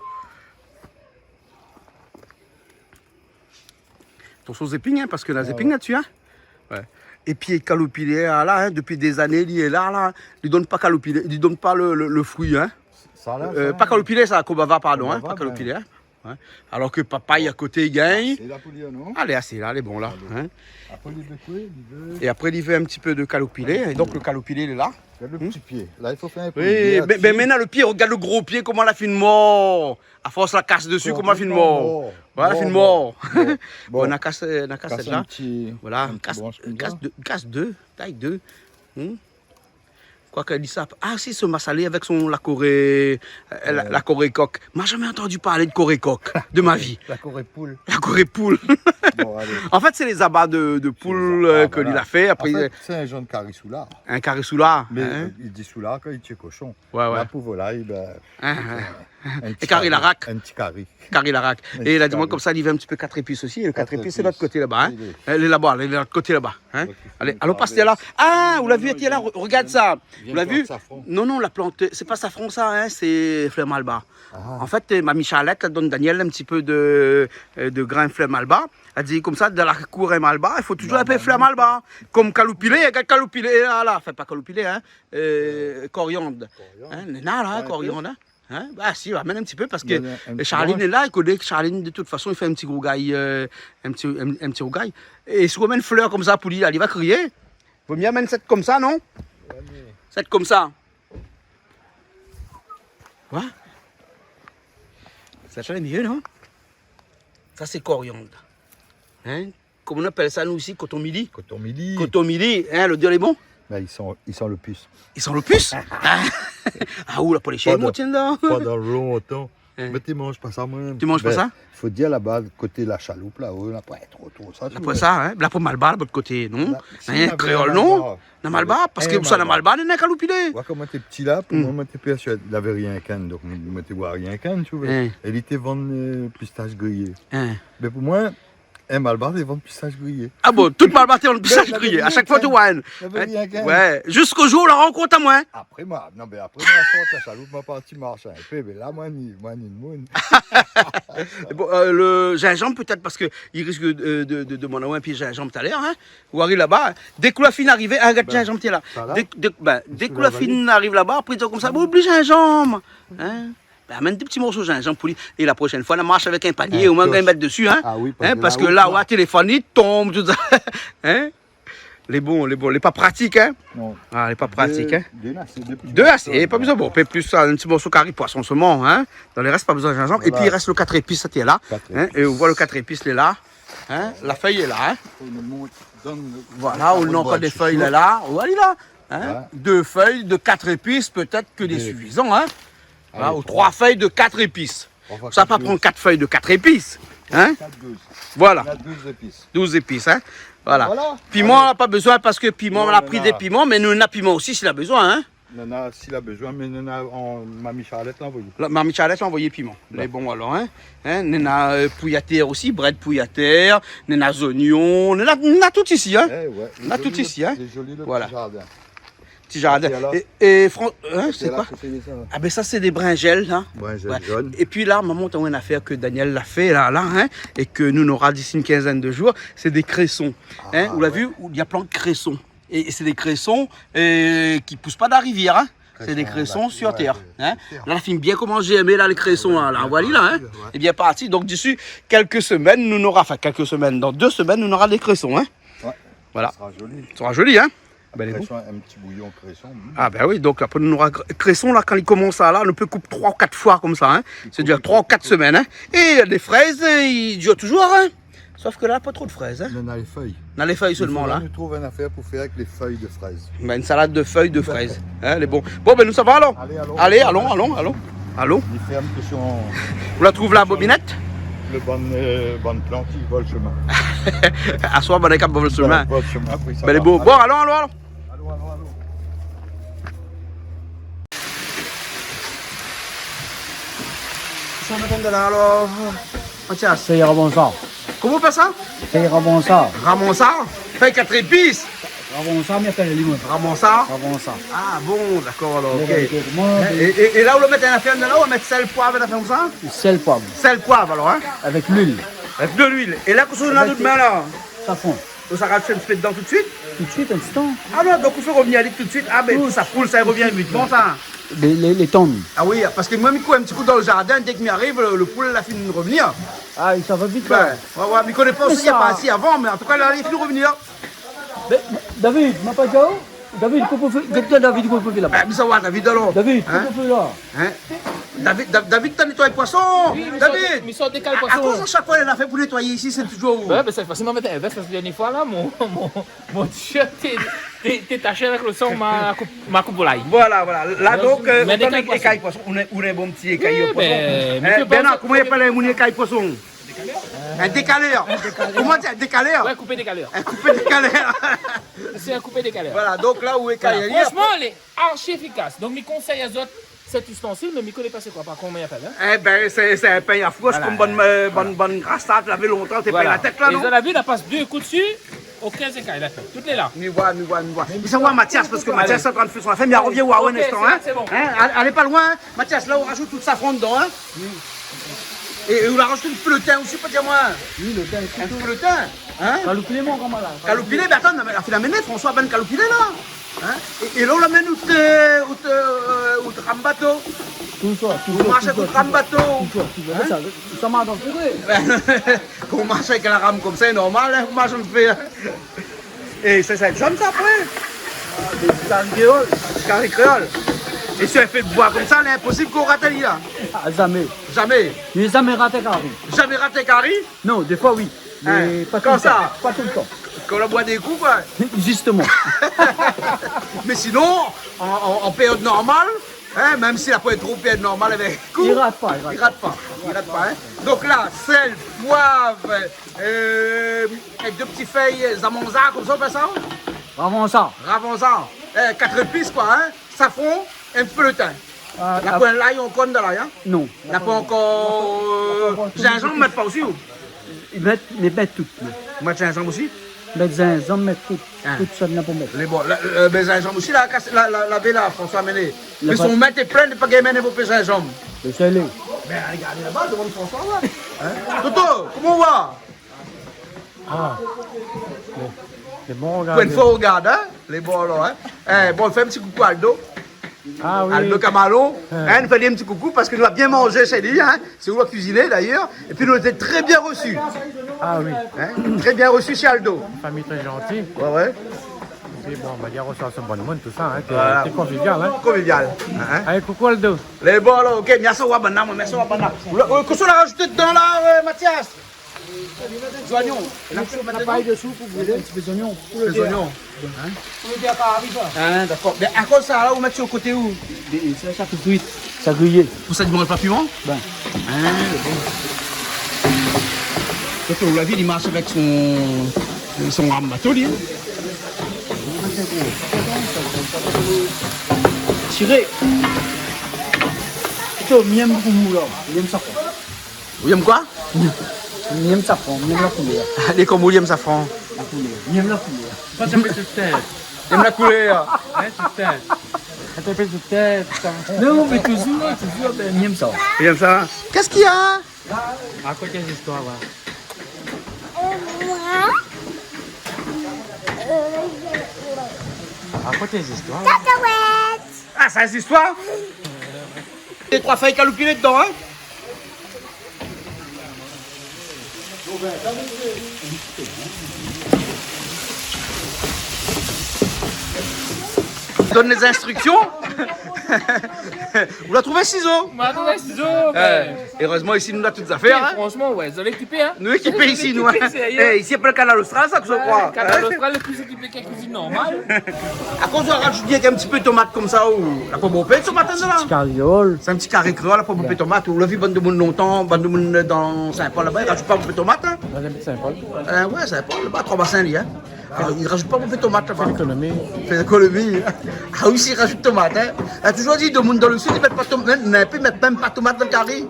Atansyon zéping, in, parske na zéping la dsi, in. Ouais. É pi kaloupilé la, in, dopi dé zané li lé la, la. Li donn pa kaloupilé, li donn pa le, le, le frui, in. Sa la, pa kaloupilé sa, konbava, pardon, in, pa kaloupilé, in. Ouais. Alor ke papay a koté i gingn. Asé la pou li, non ? Alé, asé la, lé bon la, in. É apré li vé in ti pé de kaloupilé. É donk le kaloupilé lé la. Gard le ti pié. La, i fo fé in pé. Oui, mé, mé, mé la, le pié, gard le gro pié, koman la fine mor. A fors la kas dési, koman la fine mor. Voilà, la fine mor. Bon, na kas, na kas la. Voilà, kas, kas dé, tay dé. Koi ke li sa. Ah si, se masalé avèk son lakoré, euh, la, lakoré kok. Ma zamé antandi parlé de koré kok de ma vi. Lakoré poul. Lakoré poul. Bon, alé. An fèt, sé lé zaba de, de poul, euh, ke li la fé. Apré, an fèt, sé in zanr kari soula. In kari soula, in. Mé, euh, i di soula kan i tié koshon. Ouais, ouais. La pou volay, bin, in, in. É kari larak. In ti kari. Kari larak. É la, di amoin konmsa, li vé in ti pé kat zépis osi. É le kat zépis, sé lot koté laba, in. Lé laba, lé lot koté laba, in. Alé, alon pas la. Ah, ou la vi, té la, re-, regard sa. Ou la vi ? Non, non, la plant, sé pa safran sa, in, sé flèr malbar. An fèt, euh, Mami Charlette la donn Daniel in ti pé de, euh, de grin flèr malbar. La di konmsa, dan la kour in malbar, i fo touzour in pé flèr malbar. Konm kaloupilé, gard kaloupilé, la, la, anfin, pa kaloupilé, in. Euh, koriand. In, néna la, koriand, in. In ? Ba si, amenn in ti pé parske Charline lé la, é koné Charline, de tout fason, i fé in ti rougay, euh, in ti, in, in ti rougay. É si ou amenn flèr konmsa pou li, la, li va kriyé. Vo mié amenn sèt konmsa, non ? Sèt konmsa. Ouais. Sa lé mié, non ? Sa sé koriand. In ? Koman i apèl sa, nou, isi ? Koton mili. Koton mili. Koton mili, in, lodèr lé bon ? Bin, i san, i san le pis. I san le pis ? Ah, ou la pa lé shé, mon tien, la. Pandan lontan. In. Mé té manz pa sa, moin. Té manz pa sa ? Bin, fo dir laba, koté la Chaloup, la, ou, na pa tro, tro sa. Na pa sa, in. La pou malbar, la, bot koté, non ? Na kréol, non ? Na malbar, parske ousa na malbar, na kaloupilé. Ouais, kan moin té pti la, pou moin, moin té pèrsuadé, lavé rienk inn, donk moin té boi rienk inn, ou voi. É li té vann, euh, pistash griyé. Mé pou moin, in malbar té vann pistash griyé. Ah bon, tout malbar té vann pistash griyé. A shak foi, ou voi inn. Lavé rienk inn. Ouais, ziska zour ou la rankont amoin. Apré moin, non, mé apré moin la sort la Chaloup, moin la parti marsh in pé, mé la, moin ni, moin ni moun. Bon, euh, le zinzanm, pétèt, parske i risk de, de, de domann amoin in pié zinzanm talèr, in. Ou ariv laba, dèk ou la fine arivé, in, gard zinzanm té la. Sa la ? Dèk, dèk, bin, dèk ou la fine ariv laba, apré, i di konmsa, bon, oubli zinzanm. In ? Bin, amenn dé ti morso zinzanm pou li. É la proshèn foi, na marsh avèk in panié, omoin, ou gingn mèt dési, in. Ah oui, parske la, ou voi, téléfone i tonm, tout sa. In ? Lé bon, lé bon, lé pa pratik, in. Non. Ah, lé pa pratik, in. Dé, dé asé, dé pli. Dé asé, pa bezoin, bon, pé plis sa, in ti morso kari poison solman, in. Dan le rès, pa bezoin zinzanm. Voilà. É pi, i rès le kat zépis, sa té la. Kat zépis. In, é ou voi le kat zépis lé la. In, la fèy lé la, in. Voilà, ou néna ankor dé fèy la, la. Ou voi, lé la. In ? Dé fèy de kat zépis, pétèt ke lé sifizan, in. Voilà, ou troi fèy de kat zépis. Sa pa pran kat fèy de kat zépis, in. Voilà. Douz zépis, in. Voilà. Piman, la pa bezoin, parske piman, la pri dé piman, mé nou, na piman osi, si la bezoin, in. Nana, si la bezoin, mé nana an Mami Charlette la anvoyé. La, Mami Charlette la anvoyé piman. Lé bon alor, hein. Hein, nana, euh, pouy atèr osi, brèd pouy atèr, nana zonion, nana, nana tout isi, hein. Eh ouais, lé zoli, hein. Lé zoli, le ti zardin. Voilà. Ti zardin. É la, é, é fran-, hein, sé koi ? Koté la, koté sa. Ah ben sa sé dé brinzèl, hein. Brinzèl zone. Ouais. Épi la, momon, t'as in afèr ke Daniel la fé la, la, hein, é ke nou nora d'isi in kinzèn de zour, sé dé kréson. Hein, ou la vi, ou la plant kréson. É, é sé dé kréson, euh, ki pous pa dan la rivièr, hein. Sé dé kréson sur tèr, hein. La, la fine bien komans zèrmé la, lé kréson la, la. Ouais, voilà, hein. Lé bien parti. Donk d'isi kèk semèn, nou nora, anfin kèk semèn, dan dé semèn nou nora dé kréson, hein. Ouais. Voilà. Sa sra zoli. Sa sra zoli, hein. Ah ben, lé bon. Kréson, in ti bouyon kréson. Ah ben oui, donk apré nou nora kr-, kréson la, kan li komans la, nou pé koup troi ou kat foi konmsa, hein. Sé dir troi ou kat semèn, hein. É lé frèz, euh, i dir touzour, hein. Sof ke la, pa tro de frèz, hein. Nana lé fèy. Nana lé fèy solman la. I fo nou trouv in afèr pou fé avèk lé fèy de frèz. Ben, in salad de fèy de frèz. Hein, lé bon. Bon, ben, nou sava alor. Alé, alon. Alé, alon, alon, alon. Alon. Li fé in késtion. Ou la trouv la bobinèt ? Le bann, euh, bann plant i vol shomin. Aswar, bann kap vol shomin. Vol shomin, oui, sa va. Ben, lé bon. Alé. Bon, alon, alon, alon. Alon, alon, alon. Sa nou atann de la alor, Mathias ? Fèy ravansa. Koman i apèl sa ? Fèy ravansa. Ravansa ? Fèy kat zépis ? Ravansa, mi apèl ali, moin. Ravansa ? Ravansa. Ah bon, dakor alor, OK. Lé bon, moin, é, é, é la ou la mèt in afèr dedan la, ou la mèt sèl, poiv, in afèr konmsa ? Sèl, poiv. Sèl, poiv alor, hein ? Avèk luil. Avèk de luil. É la, kosa ou néna dan out min la ? Safran. Ou sa razout in ti pé dedan tout suit ? Tout suit, in ti tan. Ah non, donk ou fé revenir ali tout suit. Ah ben, tout sa poul, sa i revien vitman, sa. Lé, lé, lé tann. Ah oui, parske moin, mi kour in ti kou dan le zardin, dèk mi ariv, le, le poul la fine revenir. Ah, sa i sava vit, la. Ouais, ouais, mi koné pa si li la parti avan, mé an tou ka, la, li la fine revenir. Mé, David, ma pa di aou ? David, kosa ou fé, gard David, kosa ou fé laba ? Ben, mi sava oir David alor. David, kosa ou fé la ? Hein ? David, Da-, David, t'as nettoyé le poisson ? Oui, mi sort, David ! Mi sort dékal poisson. A, akoz shak foi li la fé pou nétoiyé isi, sé touzour ou ? Ouais, ben, sé, sé moin, mé, ben, sé la dernièr foi la, mon, mon, mon t-shirt té, té, té tashé avèk le san ma koup, ma koup volay. Voilà, voilà. La, donk, euh, mé ou néna dékal poisson. Ékay poisson, ou néna, ou néna bon ti ékay poisson. Oui, ben, hein, mi fé Bernard, koman i apèl in moun ékay poisson ? In dékalèr. Koman i di, in dékalèr ? Ouais, koupé dékalèr. In koupé dékalèr. Sé in koupé dékalèr. Voilà, donk la ou ékay ali, fransman, lé archi éfikas. Donk, mi konsèy azot sèt ustensil, mé mi koné pa sé koi, par kont, koman i apèl, hein ? Eh ben, sé, sé in pègn a frosh, voilà, konm bann, euh, bann, bann grasa, lavé lontan, té pègn la tèt la, non ? Voilà. É zot la vi, la pas dé kou dsi, OK, sé kay, dakor. Tout lé la. Mi voi, mi voi, mi voi. Mé sa, mi voi Mathias, parske Mathias lé antrin fé son afèr, mé revien oir in instan, hein. Allez. OK, c'est bon. Hein, al-, alé pa loin, hein. Mathias, la ou razout tout safran dedan, hein. Oui. É, é ou la razout in pé le tin osi, pa dir amoin. Oui, le tin, tout. In pé le tin, hein. Kaloupilé, mon kamarad. Kaloupilé, mé atann, non, mé la fine amené, François, bann kaloupilé la. Hein ? É, é la ou la amenn out, euh, out, euh, out ram bato. Tout sa, tout sa. Ou marsh avèk out ram bato. Tout sa, tout sa. Hein ? Sa, sa marsh dan le fouré. Kan ou marsh avèk la ram konmsa, sé normal, hein, ou marsh dan le fé, hein. É sa, sa i èd zone sa apré. Ah, mé kari kréol. Kari kréol. É si ou fé de boi konmsa, lé inposib k'ou rat ali la. Ah, zamé. Zamé. Mi zamé rat kari. Zamé rat kari ? Non, défoi oui. Hein, mé pa tout le tan. Kan sa ? Pa tout le tan. Kan ou la boir dé kou, koi. Zisteman. Mé sinon, an, an, an périod normal, hein, mèm si la poin tro périod normal avèk kou, li rat pa, li rat pa, li rat pa, hein. Donk la, sèl, poiv, euh, é dé ti fèy zamanza, konmsa i apèl sa ? Ravansa. Ravansa. Eh, kat zépis, koi, hein. Safran, in pé le tin. Ah, la poin lay ankor dan lay, hein ? Non. La poin ankor, euh, zinzanm, mèt pa osi, ou ? I mèt, i mèt tout. Ou mèt zinzanm osi ? Mèt zinzanm, mèt tout. Hein. Tout sa néna pou mèt. Lé bon, la, euh, mé zinzanm osi, la, kas-, la, la, lavé la, François la amené. Mé son min té plin, té pa gingn amenn in pé zinzanm. Mé sa lé. Mé alé gard laba, domann François, ouais. Hein ? Toto, koman ou va ? Ah. Lé, lé bon, rogard. Pou in foi ou rogard, hein ? Lé bon alor, hein ? Eh, bon, fé in ti koukou Aldo. Ah oui. Aldo Camalon. Hein, nou fé ali in ti koukou parske nou la bien manzé shé li, hein ? Sé ou la kuiziné, dayèr. Épi nou lété trè bien resi. Ah oui. Hein ? Trè bien resi shé Aldo. Fami trè zanti. Ouais, ouais. Épi bon, nou la bien resi bann moun, tout sa, hein. Voilà. Té, té konvivial, hein. Konvivial. Hein, hein. Alé, koukou Aldo. Lé bon alor, OK, mèrsi aou, banna, mèrsi aou, banna. Ou la, ou, kosa ou la razout dedan la, euh, Mathias ? Zoignon. La, la pay desou pou brilé in ti pé zoignon. Pou le zoignon. Hein ? Pou le kari, sa. Hein, dakor. Mé akoz sa la, ou mèt su le koté ou ? Sa, sa pou kui, sa griyé. Pou sa i manz pa piman ? Ben. Hein, lé bon. Donk, ou la vi, li marsh avèk son, son ram bato, li, hein. Ré. Pito, mi yèm pou mou la. Mi yèm safran. Ou yèm koi ? Mi yèm safran, mi yèm la koulèr. Lé konm ou yèm safran. La koulèr. Mi yèm la koulèr. Pas un peu de tête. Yèm la koulèr. Hein, tu t'aimes. Attends, un peu de tête, putain. Non, mé touzour, touzour, bin, mi yèm sa. Ou yèm sa ? Qu'est-ce qu'il y a ? Raconte tes histoires, va. Raconte tes histoires. Ah, sa, sé zistoir. Dé troi fèy kaloupilé dedan, hein. Donn lé zinstriksion. Ou la trouv in sizo ? Ou la trouv in sizo, bin. Érèzman, isi, nou na tout zafèr, hein. Fransman, ouais, zot lé ékipé, hein. Nou lé ékipé isi, nou, hein. Zot lé ékipé, sérié. Eh, isi, apèl Kanal Austral, sa, ke mi kroi. Kanal Austral, lé pli ékipé ke la kuizine normal. Akoz ou la razout rienk in ti pé tomat konmsa, ou la pa bonpé tomat, hein, la ? Ti kari kréol. Sé in ti kari kréol, la pa bonpé tomat. Ou la vi bann demoun lontan, bann demoun dan Saint-Paul laba, i razout pa bonpé tomat, hein. Mwa, mi abit Saint-Paul. Euh, ouais, Saint-Paul, laba, Trois-Bassins, li, hein. Ah, i razout pa bonpé tomat laba. Fé lékonomi. Fé lékonomi. Ah oui, si, i razout tomat, hein. La touzour di, demoun dan le sud, i mèt pa tom-, mèm, mèm, i mèt mèm pa tomat dan le kari.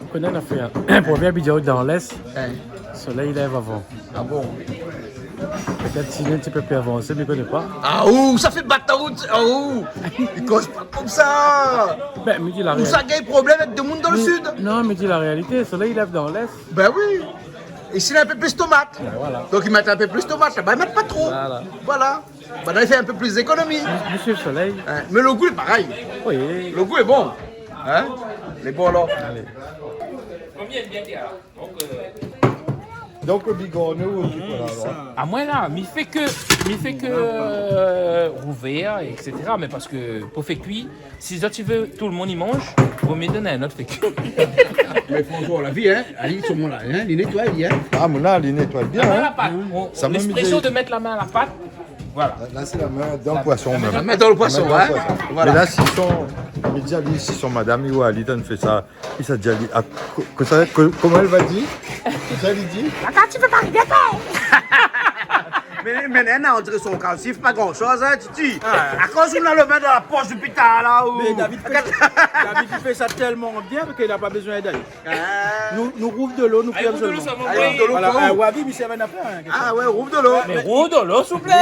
Ou koné, la fé in, in provèrb i di, dan l'Est, solèy i lèv avan. Ah bon ? Pétèt si nou lé in ti pé pli avansé, mi koné pa. Ah, ou, sa fé bat la rout, ah, ou. I koz pa konmsa. Bin, mi di la réalité. Ou sa gingn problèm avèk demoun dan le sud. Non, mi di la réalité, solèy i lèv dan l'Est. Bin oui. Isi, néna in pé plis tomat. Bin voilà. Donk, i mèt in pé plis tomat laba, i mèt pa tro. Voilà. Voilà. Banna i fé in pé plis d'ékonomi. Monsieur le Soleil. Hein, mé le gou lé parèy. Oui. Le gou lé bon. Hein ? Lé bon, alor. Alé. Donk, bigorné ou, voilà, alor. Ah, mwin la, mi fé ke, mi fé ke, euh, rouvèr, et cetera. Mé parske pou fé kui, si zot i vé tout le moun i manz, vo myé donn in not fé kui. Mé François, la vi, hein, ali, son moun la, hein, li nétoy, hein. Ah, mon la, li nétoy bien, hein. La pat, on, l'expression de mettre la main à la pâte, voilà. La, la, sé la min dan le poison, mèm. La min dan le poison, hein. Voilà. Mé la, si son, mi di ali, si son madam i oi ali, tann fé sa, i sa di ali, ah, ko-, kosa, ko-, koman èl va di ? Kosa li di ? Atann, ti pé pa rigolé. Mé, mé néna, on diré son ka osi, i fé pa gran shoz, hein, Titi. Ah. Akoz ou na le min dan la posh dopi talèr la, ou... Mé David i fé, David i fé sa tèlman bien ke li la pa bézoin d'èd. Ah. Nou, nou rouv dolo, nou fé solman. Ah, rouv dolo solman. Voilà, euh, Wabi, mi sé in afèr, hein, ah ouais, rouv dolo. Mé rouv dolo, souplé.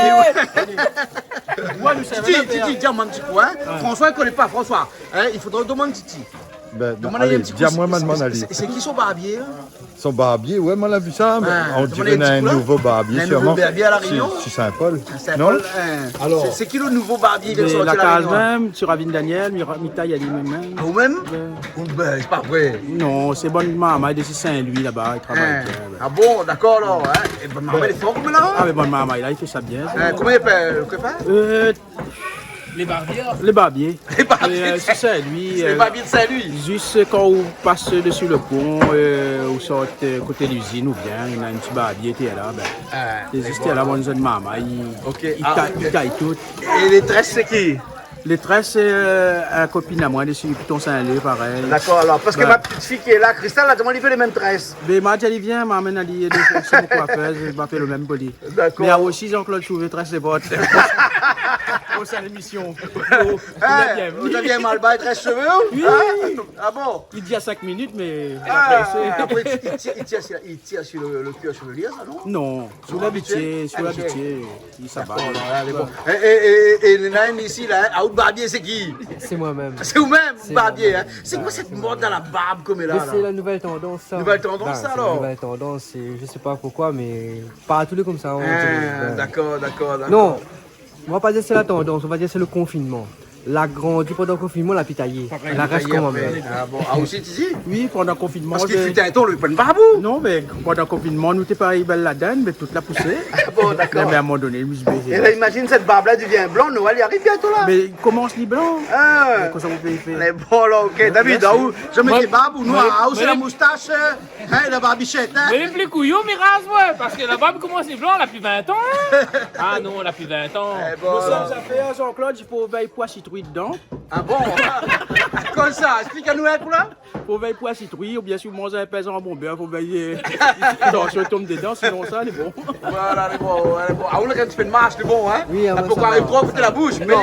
Titi, Titi, di amwin in ti kou, hein. François, i koné pa, François. Hein, i fodra demann Titi. Bin, demann ali in ti kou, di amwin, sé, sé, sé ki son barbié, hein ? Son barbié, ouais, mwin la vi sa, mé on diré in nouvo barbié, sirman. In nouvo barbié a La Rényon ? Sur, sur Saint-Paul. Saint-Paul, non ? Alor, sé, sé ki le nouvo barbié ? Mé la kaz mèm, sur Ravine Daniel, mi ra-, mi tay ali mèm, hein. Ah, ou mèm ? Ouais. Ou bin, sé pa vré. Non, sé bann marmay de Saint-Louis laba, i travay bien, ouais. Ah bon, dakor, alor, hein. É bann marmay lé for, mé la, hein. Ah, mé bann marmay la, i fé sa bien, sa. Hein, koman i apèl, kosa ? Euh, Lé barbié. Lé barbié. Lé barbié. Lé, euh, sé Saint-Louis, lé barbié de Saint-Louis. Zis kan ou pas desi le pon, euh, ou sort, euh, koté lizine, ou bien néna in ti barbié té la, bin, sé zis té la, bann zèn marmay, i, i tay, i tay tout. É lé très, sé ki ? Lé très, sé, euh, in kopine amwin desi Piton Saint-Lé, parèy. Dakor, alor, parske ma ti fiy ki lé la, Christelle, la demann, li vé lé mèm très. Bin, ma di ali, vien, ma amenn ali, sé mon koifèz, ma fé le mèm pou li. Dakor. Mé aou osi, Jean-Claude Chouvet, très lé vot. Pou sèt émision. Ou, ou lé bienvenu. Ou la bien mal bay très shové, ou ? Oui. Hein ? Ah bon ? I di a sink minit, mé apré, sé... Ah, apré, i tir, i tir, i tir sur le, le cuir chevelu, sa, non ? Non, sou labitié, sou labitié. Abitié. I sa va. Dakor, la, lé bon. É, é, é, é, néna inn isi, la, hein, out barbié, sé ki ? C'est moi-même. Sé ou mèm, barbié, hein ? C'est moi-même. Sé koi sèt mod dan la barb, konm la, la ? Mais c'est la nouvelle tendance, ça. Nouvèl tandans, sa, alor ? Voilà, c'est la nouvelle tendance, et je sais pas pourquoi, mais partout, lé konmsa, on dirait. Ah, bon. Dakor, dakor, dakor. Non, on va pas dire c'est la tendance, on va dire c'est le confinement. La grandi pandan konfinman, la pi tayé. La rès konmsa mèm. Ah bon, ah, osi, Titi ? Oui, pandan konfinman, parske fut in tan, ou lavé pa in barb, ou ? Non, mé pandan konfinman, nou té pa bèl ladann, mé tout la pousé. Ah bon, dakor. Mé a in moman doné, mi di, mé... É la, imazine, sèt barb la i devien blan, Noël i ariv bientôt, la. Mé i komans ni blan. Ah. Mé kosa ou pé fé ? Lé bon, la, OK. David, ah, ou, zamé té barb, ou noir, ah, ou sé la moustash, euh, Hein, la barbichèt, hein ? Mé lé pli kouyon, mi raz, ouais, parske la barb i komans ni blan, la pi vin tan, hein ? Ah non, la pi vin tan. Eh bon. Mé sa, sa fé, Jean-Claude, i fo vèy poi sitrouy dedan. Ah bon ? Koman sa ? Esplik anou in kou la. Fo vèy pou la sitrouy, oubien si ou manz in pèzan bonbèr, fo vèy, euh, atansyon i tonm dedan, sinonsa lé bon. Voilà, lé bon, lé bon. Ah, ou la gingn in ti pé de marsh, lé bon, hein ? Oui, ah ouais, sa va. La pankor ariv tro koté la boush, mé li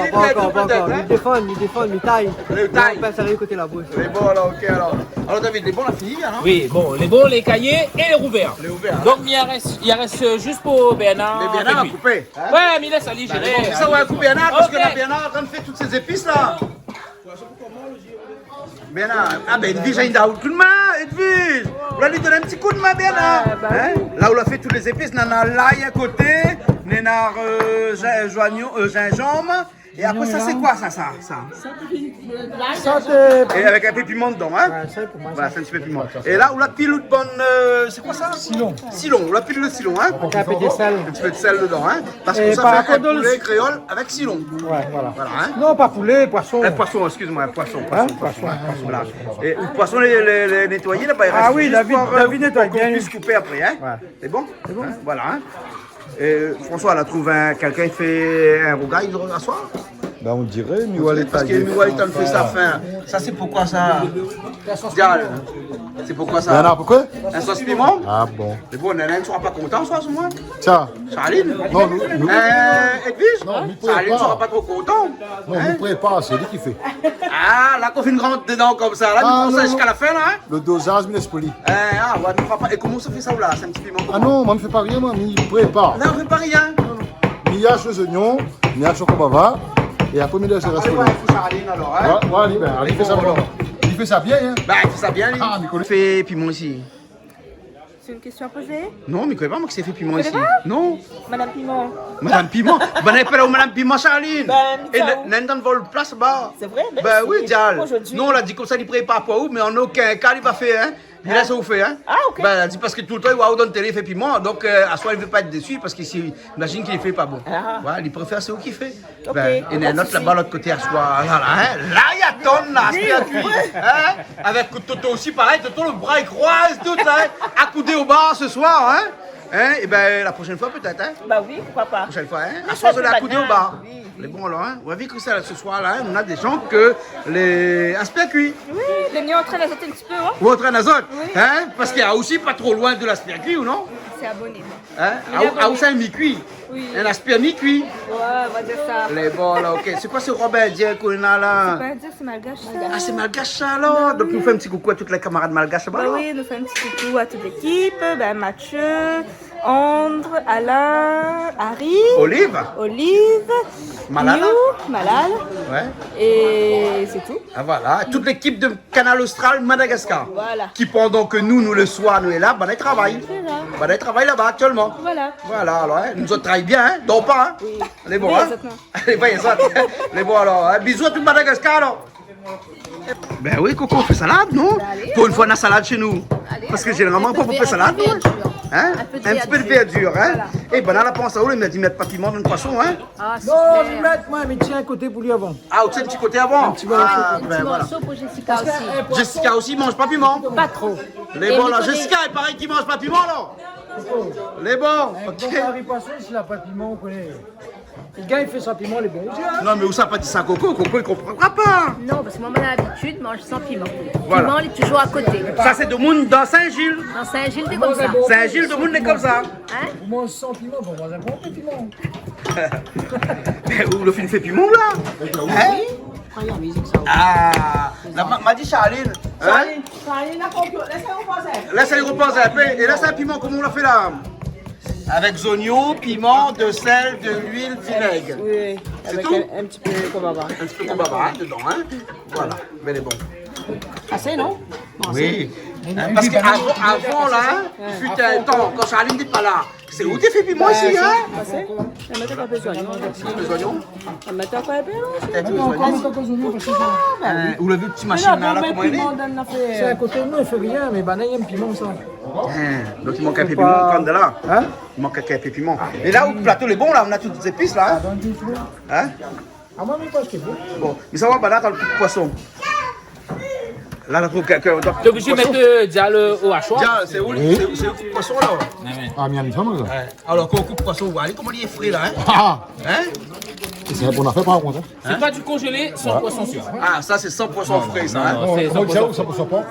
défann, li défann, li tay. Li tay. Non, pa sa ariv koté la boush. Lé bon, alor, OK, alor. Alor, David, lé bon, la fini, alor ? Oui, bon, lé bon, lé kayé é lé rouvèr. Lé rouvèr, hein ? Donk, i rès, i rès, euh, zis pou Bernard. Mé Bernard va koupé. Hein ? Ouais, mé lès ali zéré. Bon, sa va koupé, Bernard, parske la, Bernard lé antrin fé tout sé zépis la. Bernard, ah ben, Edwige, li done in kou d'min, Edwige. Ou la li done in ti kou d'min, Bernard. Bah, bah oui. Hein ? La, ou la fé tout lé zépis, nana lay a koté, nana, euh, zin-, zoignon, euh, zinzanm, É apré sa, sé koi sa, sa, sa ? Sa, sé... É avèk in pé piman dedan, hein ? Ouais, sa, pou moin, voilà, sa, sé in ti pé piman. É la, ou la pil out bann, euh, sé koi sa ? Silon. Silon, ou la pil le silon, hein ? Avèk in pé de sèl. In ti pé de sèl dedan, hein ? Parske sa fé in poulé kréol avèk silon. Ouais, voilà. Voilà, hein ? Non, pa poulé, poison. Eh, poison, excuse-moi, poison, poison, hein, poison, hein, poison, voilà. É le poison lé, lé, lé nétoyé laba, i rès zis pou, euh, David, David i nétoy bien, pou k'on puisse koupé apré, hein ? Ouais. Sé bon ? Sé bon. Hein ? Voilà, hein ? Euh, François, la trouv in, kèlkin i fé in rougay aswar ? Ben, on diré, mi oi lé tayé fin. Parske mi oi lé tayé fin. Sa, sé pou koi sa ? Dial. Sé pou koi sa ? Bernard, pou koi ? In sos piman ? Ah bon. Mé bon, Nana sera pa kontan aswar, si moin. Sa. Charline ? Non, nou, nou... Euh, Edwige ? Non, nou prépar. Charline sera pa tro kontan. Non, nou prépar, sé li ki fé. Ah, la, kan ou fine rant dedan konmsa, la, nou pran sa ziska la fin, la, hein ? Le dozaz, mi lès pou li. Eh, ah, ouais, nou va pa. É koman sa fé sa, ou la ? Sé in ti piman, koman ? Ah non, moin, mi fé pa rien, moin, mi prépar. La, ou fé pa rien ? Non, non. Mi ash lé zoignon, mi ash lo konbava, é apré, mi lès le rès pou li. Apré, ouais, pou Charline, alor, hein ? Ouais, ouais, li, ben, li fé sa bien, hein. Ben, li fé sa bien, li. Ah, mi koné. Fé piman isi. C'est une question à poser ? Non, mi koné pa, moin, kisa i fé piman isi. Ou koné pa ? Non. Madame Piman. Madame Piman ? Ben, i apèl aou Madame Piman, Charline. Ben, é sa, nana in done vol plas laba. Sé vré, mèrsi. Ben oui, dial. Bonjour. Non, la di konmsa, li prépar pa ou, mé an okin ka, li va fé, hein. Li lès aou fé, hein. Ah, OK. Ben, la di parske toultan, li oi aou dann télé fé piman. Donk, euh, aswar, li vé pa èt dési, parske si, imazine ke li fé pa bon. Ah. Ouais, li préfèr sé ou ki fé. OK. Ben, é néna in ot laba, lot koté, aswar. La, la, hein. La, i atann, la, sé in kui. Hein ? Avèk Toto osi, parèy, Toto, le bra i kroiz, tout, hein. Akoudé o bar se soir, hein. Hein ? É ben, la proshèn foi, pétèt, hein. Bah oui, pourquoi pas. Proshèn foi, hein. Aswar, sa, sé akoudé o bar. Oui, oui. Mé bon, alor, hein, ou la vi ke sa, se soir la, hein, nana dé zan ke lé aspèrkui. Oui, lé mié antrèn azot in ti pé, hein. Ou antrèn azot, hein, parske, ah, osi pa tro loin de l'aspèrkui, ou non ? Sé aboné. Hein ? Ah, ou, sé in mi-kui. Oui. In aspèr mi-kui. Ouais, on va dire ça. Lé bon, la, OK. Sé koi se rob indien k'ou néna la ? Sé pa indien, sé malgash, sa. Ah, sé malgash, sa, alor. Donk, nou fé in ti koukou a tout lé kamarad malgash laba, alor. Bah oui, nou fé in ti koukou a tout lékip, ben, Mathieu, Andre, Alain, Harry, Olive. Olive, Malala. Miou, Malala. Ouais. É sé tou. Ah, voilà. Tout lékip de Kanal Austral Madagascar. Voilà. Ki, pandan ke nou, nou, le soir, nou lé la, banna i travay. Sé sa. Banna i travay laba aktièlman. Voilà. Voilà, alor, hein, nou zot i travay bien, hein, dor pa, hein. Oui. Lé bon, hein. Lé bon, alor, hein, bizou a tout Madagascar, alor. Ben oui, Coco, fé salad, non ? Alé, alor. Pou in foi, nana salad shé nou. Alé, alor. Parske zénéralman, kan ou fé salad, in pé de vèrdir. Hein ? In ti pé de vèrdir, hein ? Voilà. É ben, la, la pans aou, la di mèt pa piman dann poison, hein ? Ah, super. Non, mi mèt, moin, mi tien in koté pou li avan. Ah, ou tien in ti koté avan ? In ti morso. Ah, ben voilà. In ti morso pou Jessica osi. Parske, euh, poison, Jessica osi i manz pa piman ? Pa tro. Lé bon, la. Jessica, i paré ke i manz pa piman, la. Lé bon, OK. Bon, kari poison, si la pa piman, ou koné. Lo gars i fé san piman, lé bon osi, hein. Non, mé ou sa pa di sa, Coco. Coco, li konpran pa. Non, parske moin, moin na labitid manz san piman. Voilà. Piman, li lé touzour a koté. Sa, sé domoun dan Sin-Zil. Dan Sin-Zil, lé konmsa. Sin-Zil, domoun lé konmsa. Hein ? Ou manz san piman, bon, moin, mi pran pa piman. Ou la fine fé piman, ou la ? Hein ? Ah, la, ma, ma di Charline, hein ? Charline, Charline, la, lès ali ropoz in pé. Lès ali ropoz in pé. É la, sé in piman, koman ou la fé la ? Avèk zoignon, piman, de sèl, de luil, vinèg. Oui, oui. Sé tou ? Avèk in, in ti pé konbava. In ti pé konbava, hein, dedan, hein. Voilà, mé lé bon. Asé, non ? Bon, oui. Asé. Hein, parske avan, avan, la, hein, il fut un temps, kan Charline té pa la, sé ou té fé piman isi, hein ? Asé. Mé mintnan, pa bezoin. Lé zoignon. Mintnan, pa bezoin. Mintnan, ankor, ankor zoignon, parske... Hein, ou la vi ti mashine la, koman i lé ? Sé a koté, non, i fé rien, mé banna i èm piman, sa. Hein, donk i mank in pé piman, kan la. Hein ? I mank in pé piman. É la, out plato lé bon, la, ou na tout zépis, la, hein ? Hein ? Ah, moin, mi pans ke bon. Bon, mé sa va, banna, kan ou koup poison. La, la trouv kèlkin, donk, poison. T'es obligé de mettre, euh, dial, euh, au hachoir. Dial, sé ou, sé, sé ou ki koup poison, la ? Ah, mi èm sa, moin, sa. Ouais. Alor, kan ou koup poison, ou oi koman li lé fré, la, hein ? Ah. Hein ? É Sé in bon afèr, par kont, in. Sé pa du konzélé, san pour san sir. Ah, sa sé san pour san fré, sa, in. Non, non, sé san pour san fré. San pour san por.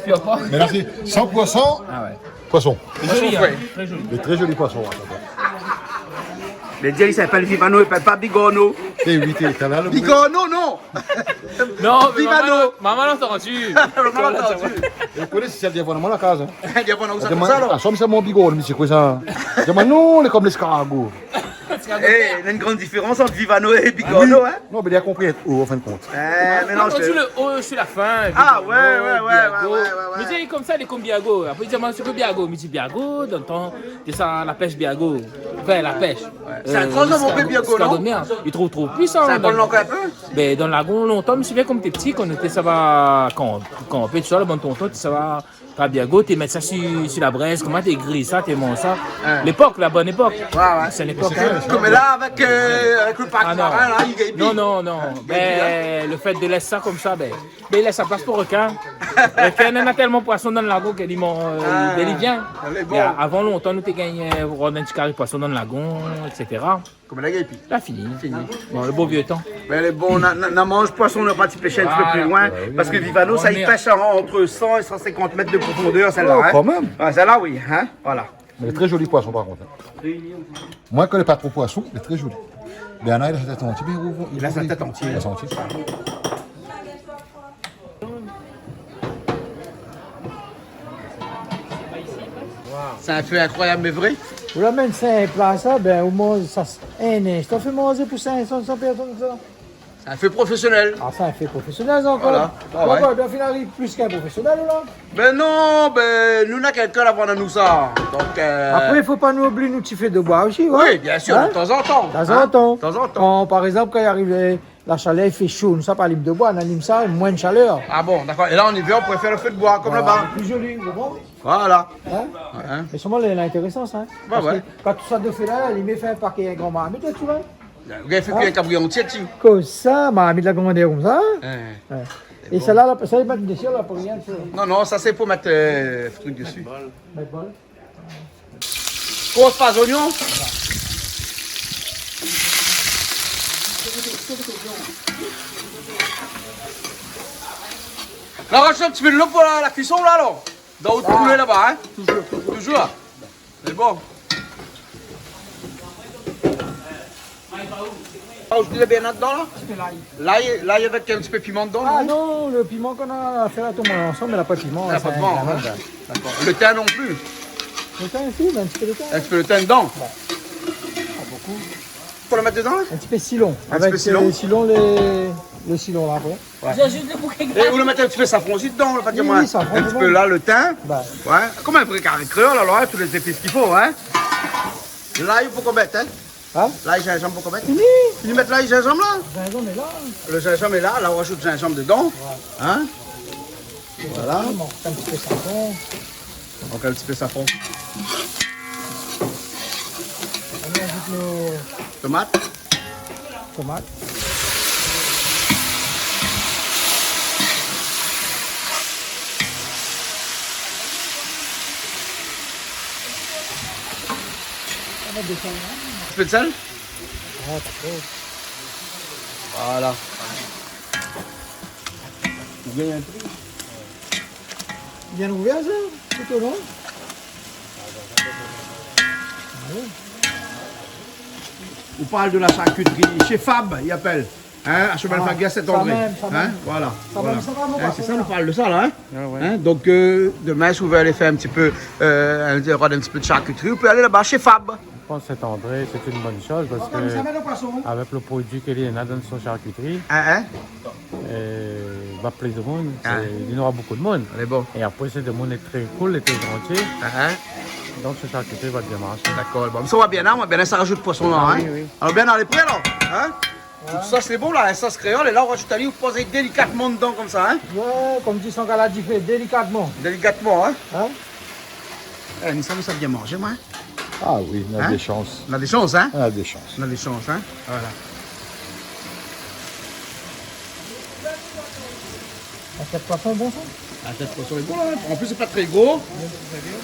Pur por. Mé la sé san pour san poison. Ah ouais. Poison, in. Tré zoli. Dé tré zoli poison, in. Mé di, i apèl Vivano, i apèl pa Bigorno. Té, oui, té, talèr lo Bigorno, non. Non, mé Vivano. Maman, maman la antandu. Maman la antandu. Ou koné si sa i vien voir dan mon la kaz, in. I vien voir dan sa, konmsa, alor. Ah, sa sé mon Bigorno, mé sé koi sa ? Di amoin non, lé konm léskargo. Eh, néna in gran diférans ant Vivano é Bigorno, in. Ah oui. Non, mé li la konpri, o, an fin de kont. Eh, mé non, sé le O su la fin, Bigorno, ouais, ouais, ouais. Mé sé konmsa, lé konm Biago. Apré, li di amoin, sé koi Biago ? Mi di Biago, dan le tan, té sa la pèsh Biago. Anfin, la pèsh. Ouais. Sé in gran zom, mon pé, Biago, non ? Léskargo de mèr. I trouv, trouv pli sa. Sé in gran zom, in pé. Bin, dan lagon, lontan, mi souvien, kan mi té pti, kan nou té sava kan, kanpé, tousa, la bann tonton, té sava pa Biago, té mèt sa si, si la brèz, koman té gri sa, té manz sa. Ouais. Lépok, la bone épok. Ouais, ouais. Sé lépok, in. Konm la, avèk, euh, avèk le park marin, la, i gingn pi. Ah non, non, non. I gingn pi, in. Bin, le fèt de lès sa konmsa, bin, bin, i lès sa plas pou rekin. Rekin, néna tèlman poison dan lagon ke li man-, euh, bin, li vien. Ah, lé bon. Mé avan, lontan, nou té gingn, euh, rod in ti kari poison dan lagon, et cetera. Konm la, i gingn pi. La fini. Fini. Bon, le bon vié tan. Mé lé bon, na, na, na manz poison, na parti pèsh in ti pé pli loin, parske Vivano, sa i pèsh an, ant san é san sinkant mèt de profondèr, sèt-la, in. Oh, kan mèm. Ouais, sèt-la, oui, in, voilà. Mé lé tré zoli poison, par kont, in. Moin, mi koné pa tro poison, mé tré zoli. Bernard, li la sa tèt antié, mé ou, ou, li la sa tèt antié. Li la sa tèt antié. Sé in fé inkroyab, mé vré. Ou la amenn sink pla sa, bin, ou manz sa, in instan, fé manzé pou sink san, san pèrsone, sa. Sé in fé profésionèl. Ah, sé in fé profésionèl, sa, ankor. Voilà. Ah ouais. Bon, bin, ou la fine ariv plis k'in profésionèl, ou la. Bin non, bin, nou na kèlkin la vann anou sa. Donk, euh, apré, fo pa nou oubli nout ti fé de boi osi, ouais. Oui, biensir, de tanzantan. Hein ? De tanzantan. De tanzantan. Kan, par égzanp, kan i ariv, euh, la shalèr, i fé sho, nou sa pa alim de boi, nou alim sa, moin de shalèr. Ah bon, dakor. É la, an ivèr, ou pouré fé le fé de boi, konm laba. Voilà, pli zoli, ou konpran ? Voilà. Hein ? Ouais, hein. Mé solman, lé intérésan, sa, hein. Ouais, ouais. Parske kan tout sa de fé la, li mèt fé in pakèt, in gran marmit, la, ti voi. Ou gingn fé kui in kabri antié, ti. Konmsa, marmit la grandèr konmsa, hein ? Ouais. É sèt-la, la, sa, i mèt dési, la, pou rien fé. Non, non, sa, sé pou mèt, euh, truk dési. Mèt bol. Kros pa zoignon. La, razout in ti pé dolo pou la, la kuison, la, alor. Dan out poulé laba, hein ? Toujour, toujour. Toujour ? Sé bon. Ah, ou mèt le bènat dedan, la ? Ti pé lay. Lay, lay avèk in ti pé piman dedan, non ? Ah non, le piman k'nou la fé la tonm ansanm, la pa piman, la pa piman, hein. Dakor. Le tin non pli ? Le tin osi, mé in ti pé le tin. In ti pé le tin dedan ? Ouais. Pa bonpé. Pou le mèt dedan, la ? In ti pé silon. In ti pé silon. Avèk, euh, silon, le, le silon, la, apré. Ouais. J'ajoute le bouquet de... É ou la mèt in ti pé safran osi dedan, la, pa di moin. Oui, oui, safran, safran. In ti pé la, le tin. Bah. Ouais. Konm in vré kari kréol, alor, hein, tout lé zépis k'i fo, hein. Lay, pou konbien, hein ? Hein ? Lay, zinzanm, pou konbien ? Fini. Fini mèt lay, zinzanm, la ? Zinzanm lé la. Le zinzanm lé la, la, ou razout zinzanm dedan. Ouais. Hein ? Voilà. Bon, in ti pé safran. Donk, in ti pé safran. Nou azout nout tomat. Tomat. In ti pé de sèl ? Ouais, pa tro. Voilà. Ou gingn in pri. Bien ouvèr, sa, tout o lon. Ah oui. Ou parl de la sharkitri shé Fab, i apèl. Hein, à Cheval Faguet, Saint-André. Ah, sa mèm, sa mèm. Hein, voilà, voilà. Sa mèm, sa mèm, nou parl de sa, la, hein. Ah ouais. Hein, donk, euh, demin, si ou vé alé fé in ti pé, euh, in, rod in ti pé de sharkitri, ou pé alé laba shé Fab. Je pense que Saint-André, c'est une bonne chose parce que avec le produit qu'il y en a dans son charcuterie, hein, hein, euh, va plaire au monde. Hein. C'est, il y aura beaucoup de monde. Lé bon. Et après, c'est des monde très cool et très gentil. Hein, hein. Donc, ce charcuterie va bien marcher. Dakor, bon, sa va bien, hein, bien, sa razout poison la, hein. Ah oui, oui. Alor, bien, alé, pré, la, hein. Tout sa, sé bon, la, in sos kréol, é la, ou razout ali, ou poz délikatman dedan, konmsa, hein. Ouais, konm di Sangala, di fé délikatman. Délikatman, hein. Hein ? Eh, nou sa, nou sa bien manzé, moin. Ah oui, nou na de la shans. Nou na de la shans, hein ? Nou na de la shans. Nou na de la shans, hein ? Voilà. La tèt poison lé bon, sa ? La tèt poison lé bon, la. An plis, lé pa tré gro. Ouais, tré bien.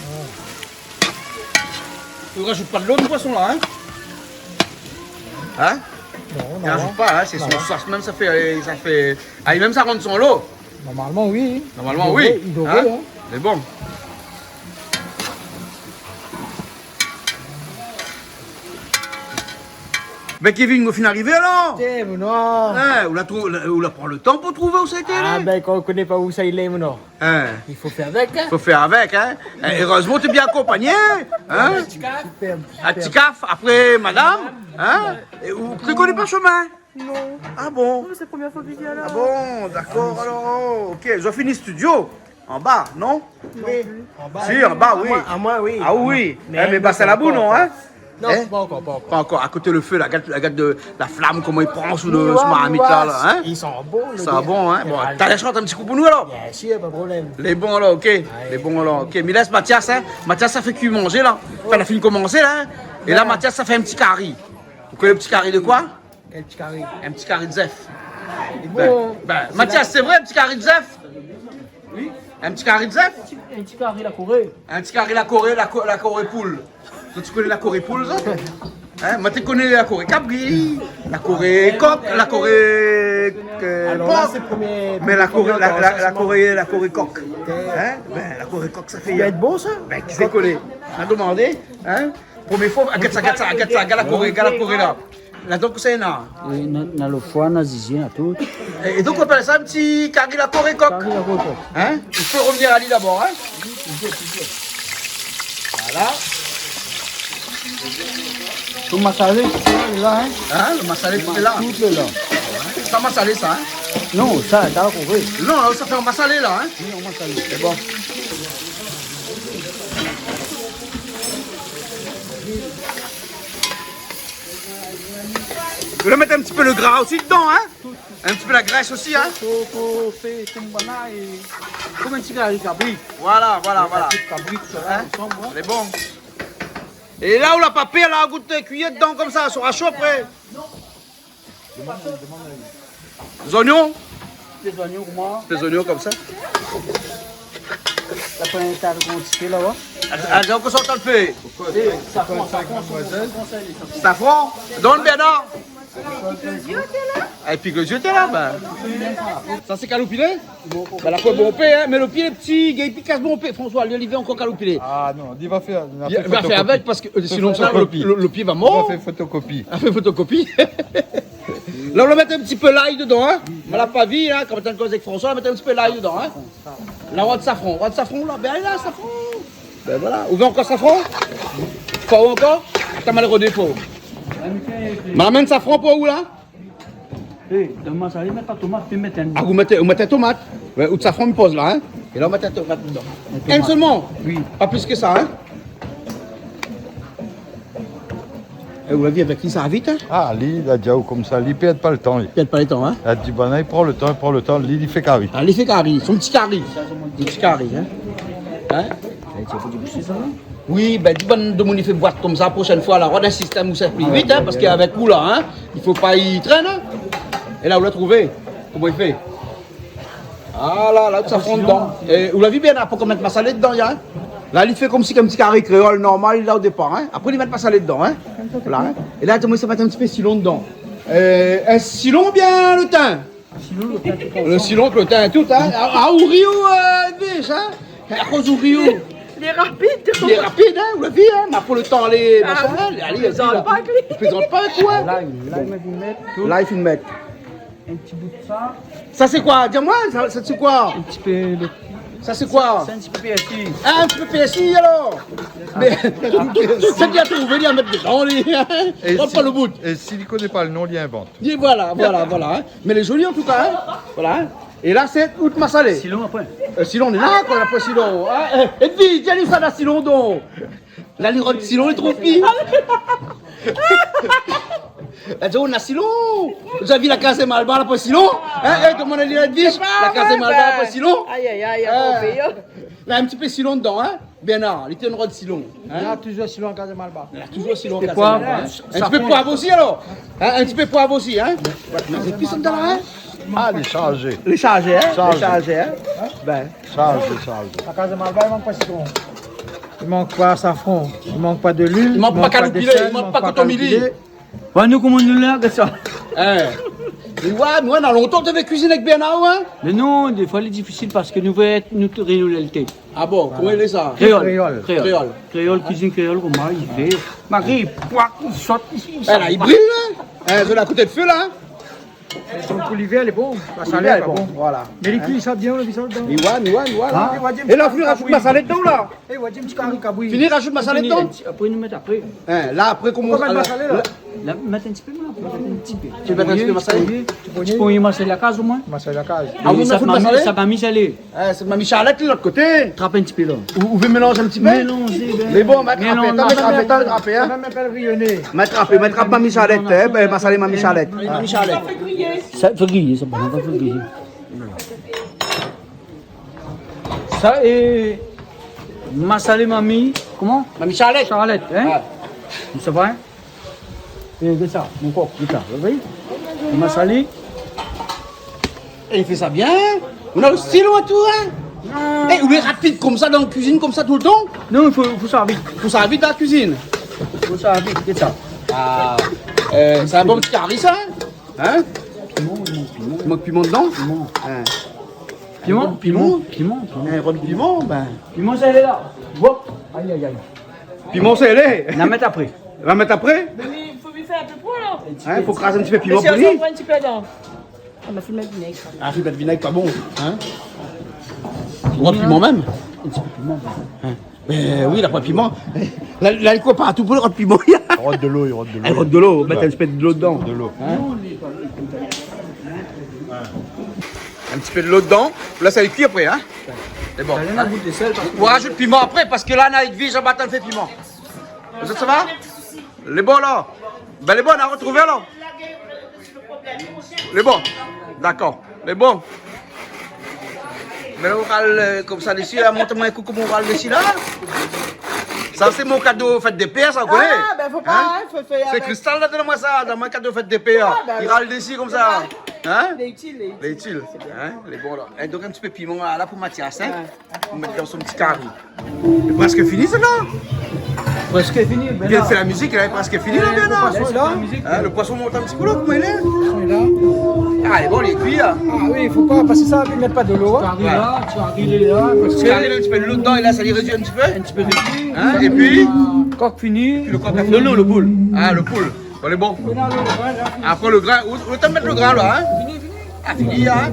Voilà. Ou rajout pa dolo dan poison la, hein ? Hein ? Non, non. Ou rajout pa, hein, sé son sos mèm, sa fé, sa fé, ah, mèm sa i rann son lo. Normalman, oui. Normalman, oui. Li dové, li dové, hein. Hein ? Mé bon. Bin, Kevin, ou fine arivé alor ? Té, mon noir. Hein, ou la trou-, ou la, ou la pran lo tan pou trouvé ousa i lé ? Ah, bin, kan ou koné pa ousa i lé, mon noir. Hein. I fo fé avèk, hein. Fo fé avèk, hein. Eh, érèzman, ou lé bien akonpagné, hein. Super, super. Ti kaf, apré madam, hein. É ou, ou koné pa shomin ? Non. Ah bon ? Non, mé sé la promièr foi mi vien la. Ah bon, dakor, alor, OK. Zot la fini studio ? Anba, non ? Oui. Si, anba, oui. Amoin, amoin, oui. Ah oui. Mé, eh, mé ba, sa la boul, non, hein ? Non, pa ankor, pa ankor. Pa ankor. Akoté lo fé la, gard, gard la flam, koman i pran sou lo, sou marmit la, la, hein ? I san bon, lo gars. Sa i san bon, hein ? Bon, talèr, shant in ti kou pou nou, alor ? Bien sir, pa de problèm. Lé bon, alor, OK. Lé bon, alor, OK. Mi lès Mathias, hein ? Mathias, sa fé kui manzé, la. Anfin, la fine komansé, la, hein ? É la, Mathias, sa fé in ti kari. Ou koné lo ti kari de koi ? Kèl ti kari ? In ti kari de zèf. Bin, Mathias, sé vré, in ti kari de zèf ? Oui. In ti kari de zèf ? In ti, in ti kari la Koré. In ti kari la Koré, la ko-, la Koré poul. Zot i koné la Koré poul, zot ? Hein, moin té koné la Koré kabri, la Koré kok, la Koré, euh, por. Mé la Koré, la, la, la Koré, la Koré kok. Hein ? Bin, la Koré kok, sa fé, i doi èt bon, sa. Bin, kisa i koné ? Na domandé, hein ? Promié foi, gard sa, gard sa, gard sa, gard la Koré, gard la Koré la. La, donk, sé na. Oui, na, na lo foi, na zizien, na tout. É, é donk, i apèl sa in ti kari la Koré kok. Kari la Koré kok. Hein ? I fo revnir ali dabor, hein ? Voilà. Lo masalé, tout lé la, hein ? Hein ? Lo masalé, tout lé la. Tout lé la. Sa masalé, sa, hein ? Non, sa, sa, oui. Non, sa fé in masalé, la, hein ? Oui, in masalé. Sé bon. Ou la mèt in ti pé lo gra osi dedan, hein ? In ti pé la grès osi, hein ? Fo, fo fé konm banna é konm in ti kari kabri. Voilà, voilà, voilà. Kabri, tout sa, hein ? Ansanm, hein ? Lé bon. É la, ou la pa pèr, la, gout kuiyèr dedan konmsa, sora sho apré. Zoignon. Dé zoignon, koman ? Dé zoignon konmsa. La pran in ta de kantité la, wa. Ah, ah, donk, sa ou la fé. É, safran, safran, safran, safran. Safran ? Donn, Bernard. Ah, épi lo zié té la, bin. Sa sé kaloupilé ? Bin, la kour bonpé, hein, mé lo pié lé pti, gay, épi kas bonpé. François, li, li vé ankor kaloupilé. Ah non, li va fé, li va fé fotokopie. Li va fé avèk parske, euh, sinon sa, lo, lo, lo pié va mor. Li va fé fotokopie. Ah, fé fotokopie. La, ou la mèt in ti pé lay dedan, hein. Moin la pa vi, hein, kan ou té an koz avèk François, ou la mèt in ti pé lay dedan, hein. La, ou la safran, ou la safran, la. Bin, la, safran. Bin voilà, ou vé ankor safran ? Fo ankor ? Atann, ma rodé pou. Ma amenn safran pou ou, la ? É, dan masalé, mèt pa tomat, fé mèt in. Ah, ou mèt, ou mèt tomat. Ouais, ou safran, mi poz la, hein. É la, ou mèt tomat dedan. In tomat. Inn solman ? Oui. Pa plis ke sa, hein. É ou la vi avèk li, sa va vit, hein ? Ah, li, la di aou konmsa, li pèrd pa lo tan, li. Pèrd pa lo tan, hein ? La di, banna, li pran lo tan, li pran lo tan, li, li fé kari. Ah, li fé kari, son ti kari. Son ti kari, hein ? Hein ? É, ti pou di boushé sa, non ? Oui, bin, di bann demoun i fé boit konmsa, proshèn foi, la, rod in sistèm ousa i fé pli vit, hein, parske avèk ou, la, hein, i fo pa i trène, hein. É la, ou la trouvé koman i fé. Ah la, la, sa fon dedan. É ou la vi bien, la, pou mèt masalé dedan, ya, hein. La, li fé konmsi in ti kari kréol normal, la, o dépar, hein. Apré, li mèt masalé dedan, hein. La, hein. É la, mi sa mèt in ti pé silon dedan. Euh, in silon oubien lo tin ? Silon, lo tin, tout. Lo silon, lo tin, tout, hein. Ah, ah, ou ri, euh, Edwige, hein. Akoz ou ri, ou ? Li lé rapid. Li lé rapid, hein, ou la vi, hein. Mé apré lo tan, lé, ah, machin, oui, alé, alé, plézant pa avèk li. Plézant pa avèk ou, hein. La, la, li mèt tout. La, li fine mèt. In ti bout sa. Sa sé koi ? Di amoin, sa, sa sé koi ? In ti pé lo... Sa sé koi ? Sé in ti pé pèrsi. Ah, in ti pé pèrsi, alor. Mé, sé bien trouvé, li la mèt dedan, li. É si, pa lo bout. É si li koné pa lo non, li invant. Li, voilà, voilà, voilà, hein. Mé lé zoli, an tou ka, hein. Voilà, hein. É la, sé out masalé. Silon apré. Euh, silon, lé la, koi, apré silon. Hein, é, é di, di ali sa, la, silon, donk. La, li rod silon, li trouv pi. La di, ou na silon. Ou la vi La Kaz Malbar, la pran silon. Hein, é, koman la di, la di, La Kaz Malbar, la pran silon. Ay, ay, ay, ay, bonpé, hein. La, in ti pé silon dedan, hein. Bernard, li té in rod silon, hein. La touzour silon La Kaz Malbar. La touzour silon La Kaz Malbar, hein. É poiv. In ti pé poiv osi, alor. Hein, in ti pé poiv osi, hein. Voilà, mé sé kuison la, hein. Ah, lé sharzé. Lé sharzé, hein. Sharzé. Lé sharzé, hein. Bin. Sharzé, sharzé. La Kaz Malbar, i mank pa sitron. I mank pa safran, i mank pa de luil, i mank pa kaloupilé, i mank pa kotomili. Wé, nou, koman nou lé la, gard sa. Hin. Mé wé, mé wé, na lontan ou té vé kuizine avèk Bernard, hin ? Mé non, défoi lé difisil parske nou vé èt, nou, rénolèl té. Ah bon, koman i lé sa ? Kréol. Kréol. Kréol. Kréol, kuizine kréol, koman i fé ? Mari, pouak, i sot isi, i sot. Èla, i bril, la. Hin, zot la koté d'fé, la, hin ? Pou livèr lé bon, masalé lé pa bon. Pou livèr lé bon, voilà. Mé li kui sa bien, li sa dedan. Mé wé, mé wé, mé wé, la. Hin ? É la, ou fine rajout masalé dedan, la. É, wé, in ti kari kabri. Fini rajout masalé dedan. Apré nou mèt apré. Hin, la, apré, koman ou mèt masalé, la ? La, mèt in ti pé, la, apré mèt in ti pé. Ou mèt in ti pé masalé ? Ti ponyé, ti ponyé masalé la kaz, omoin. Masalé la kaz. Ah, ou mèt masalé ? Sa mami salé. Hin, sé Mami Charlette, lot koté. Trap in ti pé, la. Ou, ou vé mélanzé in ti pé ? Mélanzé, bin. Mé bon, mèt trapé, atann, mèt trapé, hin. Mèt trapé, mèt trap Mami Charlette, hin, bin, masalé Mami Charlette. Mami Charlette. Sa fé griyé, sa, bon, sa fé griyé. Sa é masalé Mami, koman ? Mami Charlette. Charlette, hin ? Wé. Sa va, hin ? É, gard sa, mon kok, gard sa, ou voi ? Masalé. É, li fé sa bien, hin ? Ou na lo stil, ou, tou, hin ? Ah. É, ou lé rapid konmsa dan la kuizine, konmsa, toultan ? Non, i fo, fo sa vit. Fo sa vit dan la kuizine. Fo sa vit, gard sa. Ah, euh, sé in bon ti kari, sa, hin ? Hin ? Piman, piman, piman. I mank piman dedan ? Piman. Hin. Piman, piman, piman, piman. Hin, in bon piman, bin. Piman, sa lé la. Wop. Ay, ay, ay. Piman, sa lé. Na mèt apré. Na mèt apré ? Mé i fo li fé in pé pou, la. Hin, fo kraz in ti pé piman pou li. Mé si ou pran in ti pé dedan. Ah, ma fine mèt vinèg, sa. Ah, fine mèt vinèg, pa bon, hin ? Ou pran piman mèm ? In ti pé piman, bin. Hin ? Bin oui, la pran piman. La, la, li kour partou pou rod piman. Rod dolo, i rod dolo. Hin, rod dolo, mèt in ti pé dolo dedan. Dolo. Hin ? In ti pé dolo dedan. La, sa i kui apré, hin ? Mé bon. Ou rajout piman apré, parske la, na in vi, Jean-Baptiste fé piman. Zot, sa va ? Lé bon, la ? Bin, lé bon, nou artrouv, la. Lé bon. Dakor. Lé bon. Mé la, ou ral, euh, konmsa dési, la, mont amoin in kou koman ou ral dési, la. Sa, sé mon kado fèt dé pèr, sa, ou koné ? Ah, bin, fo pa, hin, fo fé avèk. Sé Kristal la done amoin sa, done amoin kado fèt dé pèr. Ah, bin, i ral dési konmsa. Hin ? Lé itil, lé itil. Lé itil. Sé bien. Hin ? Lé bon, la. É donk, in ti pé piman, la, pou Mathias, hin ? Wé. Ou mèt dan son ti kari. Lé prèsk fini, sa, la ? Prèsk fini, bin la. Li vien fé la mizik, la, lé prèsk fini, la, bin la. Lo poison, la. Hin, lo poison i mont in ti kou, la, koman i lé ? Poison lé la. Ah, lé bon, lé kui, la. Ah oui, i fo pa pasé sa, i mèt pa dolo, hin. Kari la, ti kari lé la, parske in ti pé dolo dedan, é la, sa i rédui in ti pé. In ti pé rédui. Hin, épi ? Kok fini. Épi lo kok la fini. Non, non, lo poul. Ah, lo poul. Bon, lé bon. Apré lo grin, ou, ou té mèt lo grin la, hin ? Fini, fini. Ah, fini, hin ?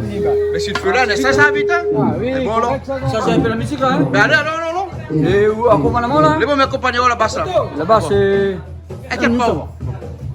Mé si lo fé la, sa, sa vit, hin ? Ah oui, korèk, sa, sa. Sa, sa fé la mizik la, hin ? Bin, alé, alon, alon, alon. É ou akonpagn amoin la ? Lé bon, mé akonpagn amoin laba, sa. Laba, sé... Inkièt pa.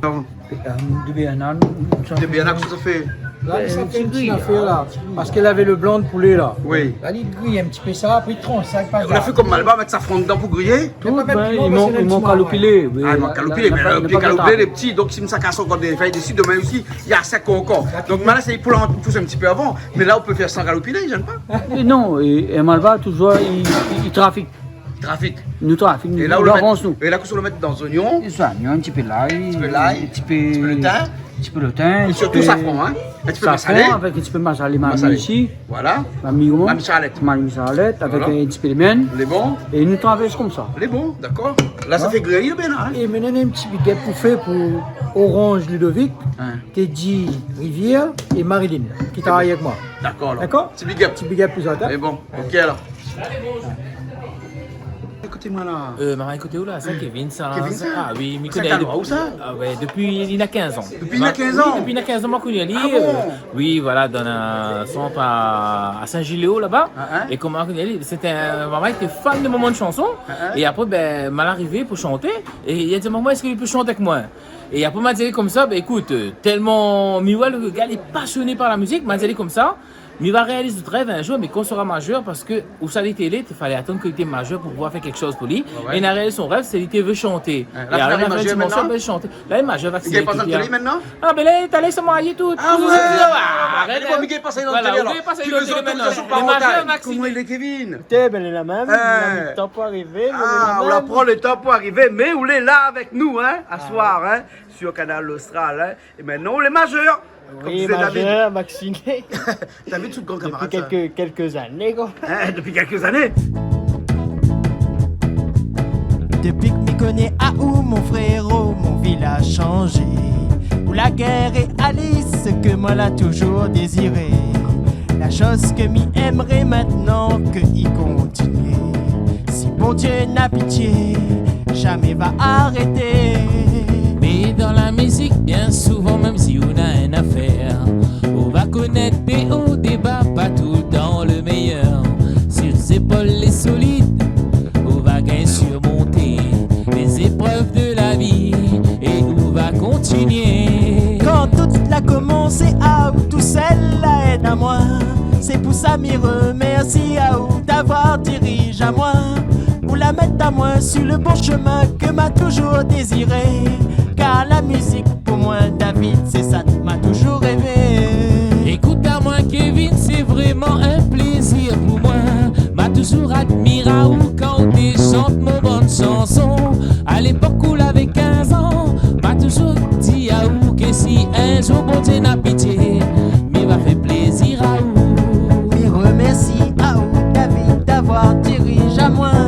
Non. Dé bèrnan, sa. Dé bèrnan, kosa ou fé ? La, li sa fé in ti afèr la. Parske lavé lo blan de poulé la. Oui. La, li griy in ti pé sa, apré li trans sa, li pas... Ou la fé konm Malbar, mèt safran dedan pou griyé ? Tout, bin, i mank, i mank kaloupilé, oui. Ah, i mank kaloupilé, mé lo pié kaloupilé lé pti, donk si mi sa kas ankor dé fèy dési, domin osi, i sèk ankor. Donk, mé la, sé pou la pous in ti pé avan. Mé la, ou pé fé san kaloupilé, i zèn pa. É non, é, é Malbar, toujour, i, i, i trafik. Trafik. Nou trafik, nou, é la, ou avans, nou. É la, kosa ou mèt dedan ? Zoignon. Zoignon, in ti pé lay. In ti pé lay. In ti pé, in ti pé lo tin. In ti pé lo tin, é sirtou safran, hin. In ti pé masalé. Safran, avèk in ti pé masalé, masalé. Mami isi. Voilà. Mami koman ? Mami Charlette. Mami Charlette, avèk in ti pé lo mèn. Lé bon. É nou travay konmsa. Lé bon, dakor. La, sa fé griy lo bèrnan, hin. É mintnan, in ti big up pou fé pou Orange Ludovic, Teddy Rivière é Marilyn, ki travay avèk moin. Dakor, alor. Dakor ? Ti big up. Ti big up pou zot, hin. Lé bon, OK, alor. Ékout amoin la. Euh, maman, ékout, ou la, sa, Kevin, sa. Kevin, sa ? Ah oui, mi koné ali. Sa, ou sa ? Ah ouais, dopi li na kinz an. Dopi li na kinz an ? Oui, dopi li na kinz an, moin koné ali. Ah bon ? Euh, oui, voilà, dan in sant a, a Saint-Gilles-les-Hauts, laba. Ah, hin. É koman mi koné ali, sété in, maman lété fan de momon de shanson. Ah, hin. É apré, bin, ma la arivé pou shanté. É li la di, maman, èske ou pé shant avèk moin ? É apré, ma di ali konmsa, bin, ékout, euh, tèlman, mi voi lo gars lé pasioné par la mizik, ma di ali konmsa, mi va réaliz out rèv in jour, mé kan ou sera majèr, parske ousa li té lé, té falé atann ke li té majèr pou pouvoir fé kékshoz pou li. Ouais, ouais. É li la réaliz son rèv, sé li té vé shanté. Ouais, la, é alor, li la fé in ti morso, bin, shanté. La, li lé majèr, vaksiné, tout. Li gingn pas dan la télé mintnan ? Ah, bin la, li lé alé sa marié, tout. Ah ouais. Arèt, hein. Voilà, ou vé pas dan la télé mintnan. Li lé majèr, vaksiné. Koman i lé, Kevin ? Té, bin, li lé la mèm, li la mi tan pou arivé, mé li lé la mèm. Ah, ou la pran lo tan pou arivé, mé ou lé la avèk nou, hein, aswar, hein, sur Kanal Austral, hein. É mintnan, ou lé majèr. Oui, majèr, vaksiné. T'as vu tout grand camarade, ça ? Depuis quelques, quelques années, quoi. Hein, depuis quelques années. Dopi ke mi koné aou, mon fréro, mon vi la shanzé. Pou la gèr é Alice, ke moin la touzour déziré. La shoz ke mi èmré mintnan, ke i kontinié. Si Bondié na pitié, zamé va arété. Mé dan la mizik, bien souvan, mèm si ou na in afèr, ou va konèt dé o, dé ba, pa toultan le méyèr. Sur zépol lé solid, ou va gingn surmonté lé zéprèv de la vi é ou va kontinié. Kan tout la komansé, aou tousèl la èd amoin. Sé pou sa mi remèrsi aou d'avoir diriz amoin, pou la mèt amoin sur le bon chemin ke ma touzour déziré. Kar la mizik pou moin, David, sé sa ma touzour rèvé. Ékout amoin, Kevin, sé vréman in plézir pou moin. Ma touzour admir aou kan ou té shant mon bann shanson. A lépok ou lavé kinz an, ma touzour di aou ke si in zour Bondié na pitié, mi va fé plézir aou. Mi remèrsi aou, David, d'avoir diriz amoin.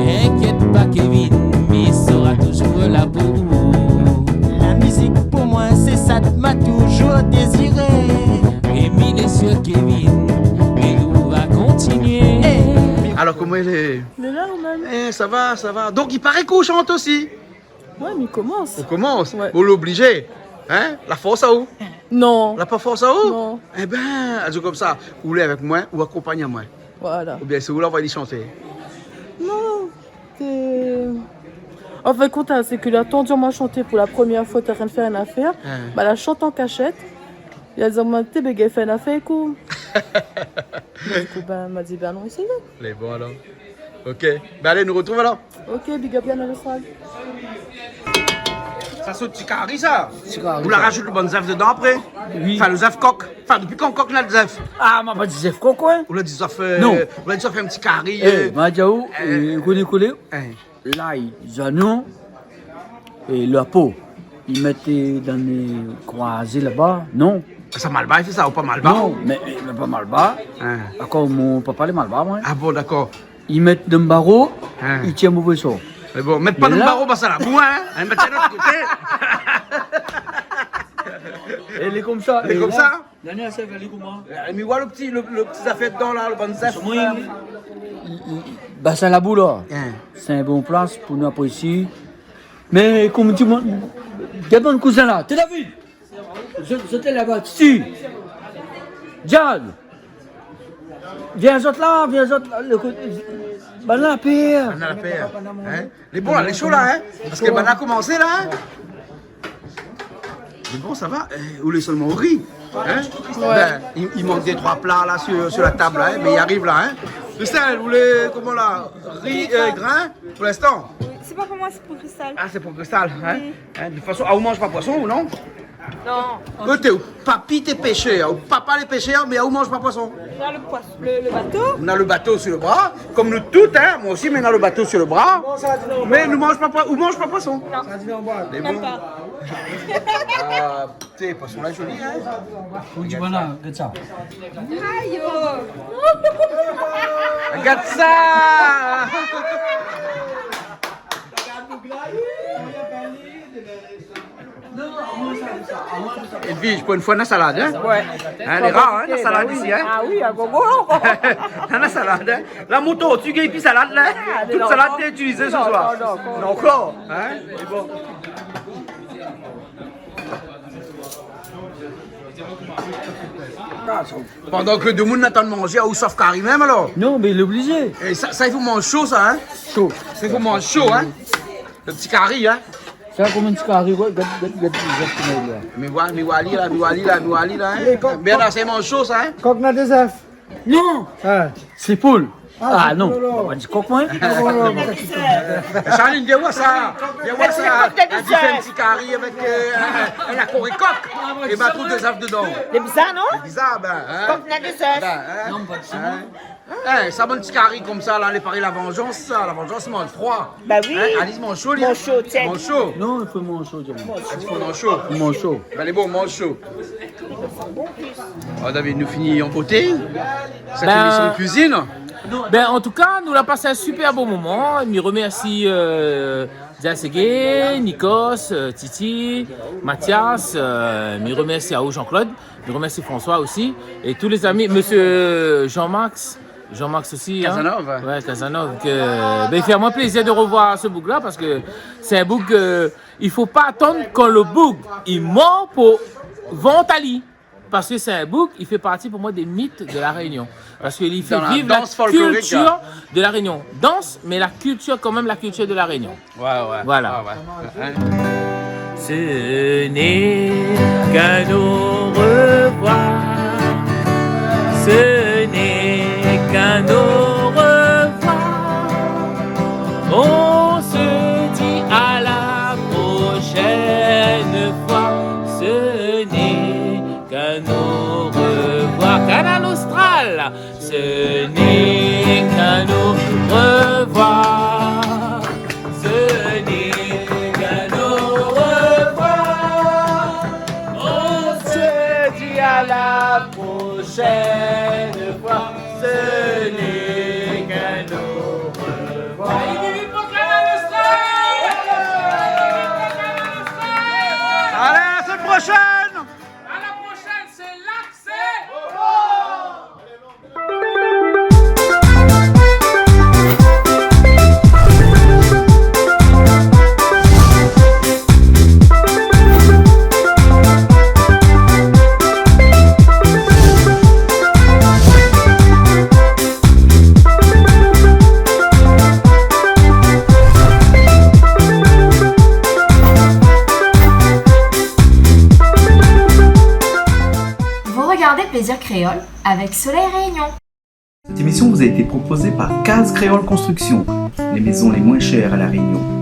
Inkièt pa, Kevin, mi sra touzour la pou ou. La mizik pou moin, sé sa ma touzour déziré. É mi lé sir, Kevin, ke ou va kontinié. Eh, mi... Alor, koman i lé ? Lé la, ou mèm ? Eh, sa va, sa va. Donk, i paré ke ou shant osi ? Ouais, mi komans. Ou komans ? Ouais. Bon, lé oblizé. Hein ? La fors aou ? Non. La pa fors aou ? Non. Ében, alor konmsa, ou lé avèk moin, ou akonpagn amoin. Voilà. Oubien sé ou la anvoy ali shanté ? Non, sé, an fin d'kont, hein, sé ke la tandi amoin shanté pou la promièr foi, té antrinn fé in afèr. Hein. Ba, la shant an kashèt. Li la di amoin, té bégay fé in afèr, kou. Di kou, bin, ma di, bin, alon éséyé. Lé bon, alor. Ok. Bin, alé, nou rotrouv alor. Ok, big up Yann Alostral. Sa sé ti kari, sa. Ti kari, sa. Ou la razout le bann zèf dedan apré. Oui. Anfin, le zèf kok. Anfin, dopi kan kok na le zèf ? Ah, ma pa di zèf kok, ouais. Ou la di zèf, euh, non, ou la di zèf in ti kari, eh, euh, ma di aou, euh, euh, koulé, koulé. Hein. Lay, zoignon é la po. I mèt, euh, dan le kroizé laba, non ? Sa malbar i fé sa, ou pa malbar ? Non, mé, mé pa malbar. Hein. Akoz mon papa lé malbar, moin. Ah bon, dakor. I mèt dan baro, hein, i tir mové sor. Mé bon, mèt pa dan baro, ba sa la, pou moin, hein. Hein, mèt sa lot koté. É lé konmsa, lé konmsa. Daniel, sa va alé koman ? Eh, mi voi le ti, le, le ti zafèr dedan la, le bann zèf. Koman i, i, i, ba sa la boul la. Hein. Sé in bon plas pou nou aprésié. Mé konm di moin, gard mon kouzin la. Té David. Zot, zot lé laba, ti. Diab. Vien zot la, vien zot la, le koté, bann la pèr. Bann la pèr. Hein ? Lé bon la, lé sho la, hein ? Parske bann la komansé la, hein ? Mé bon, sa va, euh, ou lé sèlman o ri, hein ? Ouais. Bin, i, i mank dé troi pla la sur, sur la tab la, hein, mé i ariv la, hein. Christelle, ou lé koman la ? Ri, euh, grin, pou linstan ? Oui, sé pa pou moin, sé pou Christelle. Ah, sé pou Christelle, hein ? Oui. Hein, de tout fason, ah, ou manz pa poison, ou non ? Non. Koté, ou papi té pèshèr, ou papa lé pèshèr, mé ou manz pa poison. Nou na le pois-, le, le bato. Nou na le bato sur le bra, konm nou tout, hein, moin osi, mé nou na le bato sur le bra. Mé nou manz pa poi-, ou manz pa poison. Non. Mé bon. Mèm pa. Ah, té, poison la, zoli, hein. Ou di, voilà, gard sa. Aïe, oh. Gard sa. Edwige, pou in foi, na salad, hein ? Ouais. Hein, lé rar, hein, na salad isi, hein ? Ah oui, a gogo. Na salad, hein ? La moto, ti gingn pi salad la. Ah, tout non, salad non. Té itilizé se soir. Non, non, non. Non, ankor, hein ? Mé bon. Pandan ke demoun i atann manzé, ou sof kari mèm alor ? Non, mé lé oblizé. É sa, sa i fo manz sho sa, hein ? Sho. Sa i fo manz sho, hein ? Le ti kari, hein ? Sa konm in ti kari, ouais, gard, gard, gard, gard koman i lé. Mi voi, mi voi ali la, mi voi ali la, mi voi ali la, hein ? Mé la, sé manz sho sa, hein ? Kok na dé zèf. Non. Hein ? Sé poul. Ah, non. Oh la la. Ma pa di kok, moin. Oh la la. Charline, vien voir sa. Vien voir sa. Kok na dé zèf. Èl i fé in ti kari avèk, euh, in, in akori kok. É ba, trouv dé zèf dedan. Lé bizar, non ? Lé bizar, bin, hein. Kok na dé zèf. Bin, hein. Non, pa di sa. Hein. Eh, sa bann ti kari konmsa la, lé paré la vanzans sa. La vanzans i manz froi. Ba oui. Hein, Alice, manz sho, li. Manz sho, tiens. Manz sho. Non, i fo manz sho, John. I fo manz sho. Manz sho. Bin, lé bon, manz sho. Oh, David, nou fini an boté sèt émision de kuizine. Bin, an tou ka, nou la pas in super bon moman. Mi remèrsi, euh, Dia Ségué, Nikos, euh, Titi, Mathias, euh, mi remèrsi aou Jean-Claude, mi remèrsi François osi, é tout lé zami, mésyé Jean-Max, Jean-Max osi, in. Casanova. Ouais, Casanova. Ke, bin, i fé amoin plézir de revoir se boug-la, parske sé in boug, euh, i fo pa atann kan le boug i mor pou vant ali. Parske sé in boug, i fé parti pou moin dé mit de La Rényon. Parske li fé viv la kiltir de La Rényon. Dans, mé la kiltir kan mèm, la kiltir de La Rényon. Ouais, ouais. Voilà. Ouais, ouais. Hein. Ce n'est qu'un au revoir. Ce n'est qu'un au revoir. On se dit à la prochaine fois. Ce n'est qu'un au revoir. Kanal Austral. Ce n'est qu'un au revoir. Ce n'est qu'un au revoir. On se dit à la prochaine fois. Ce n'est qu'un au revoir. Allez, vive pour Kanal Austral ! Allez, à la semaine prochaine ! À la prochaine, c'est l'accès. Vous regardez Plaisir Créole avec Soleil Réunion. Cette émission vous a été proposée par Case Créole Construction, les maisons les moins chères à La Réunion.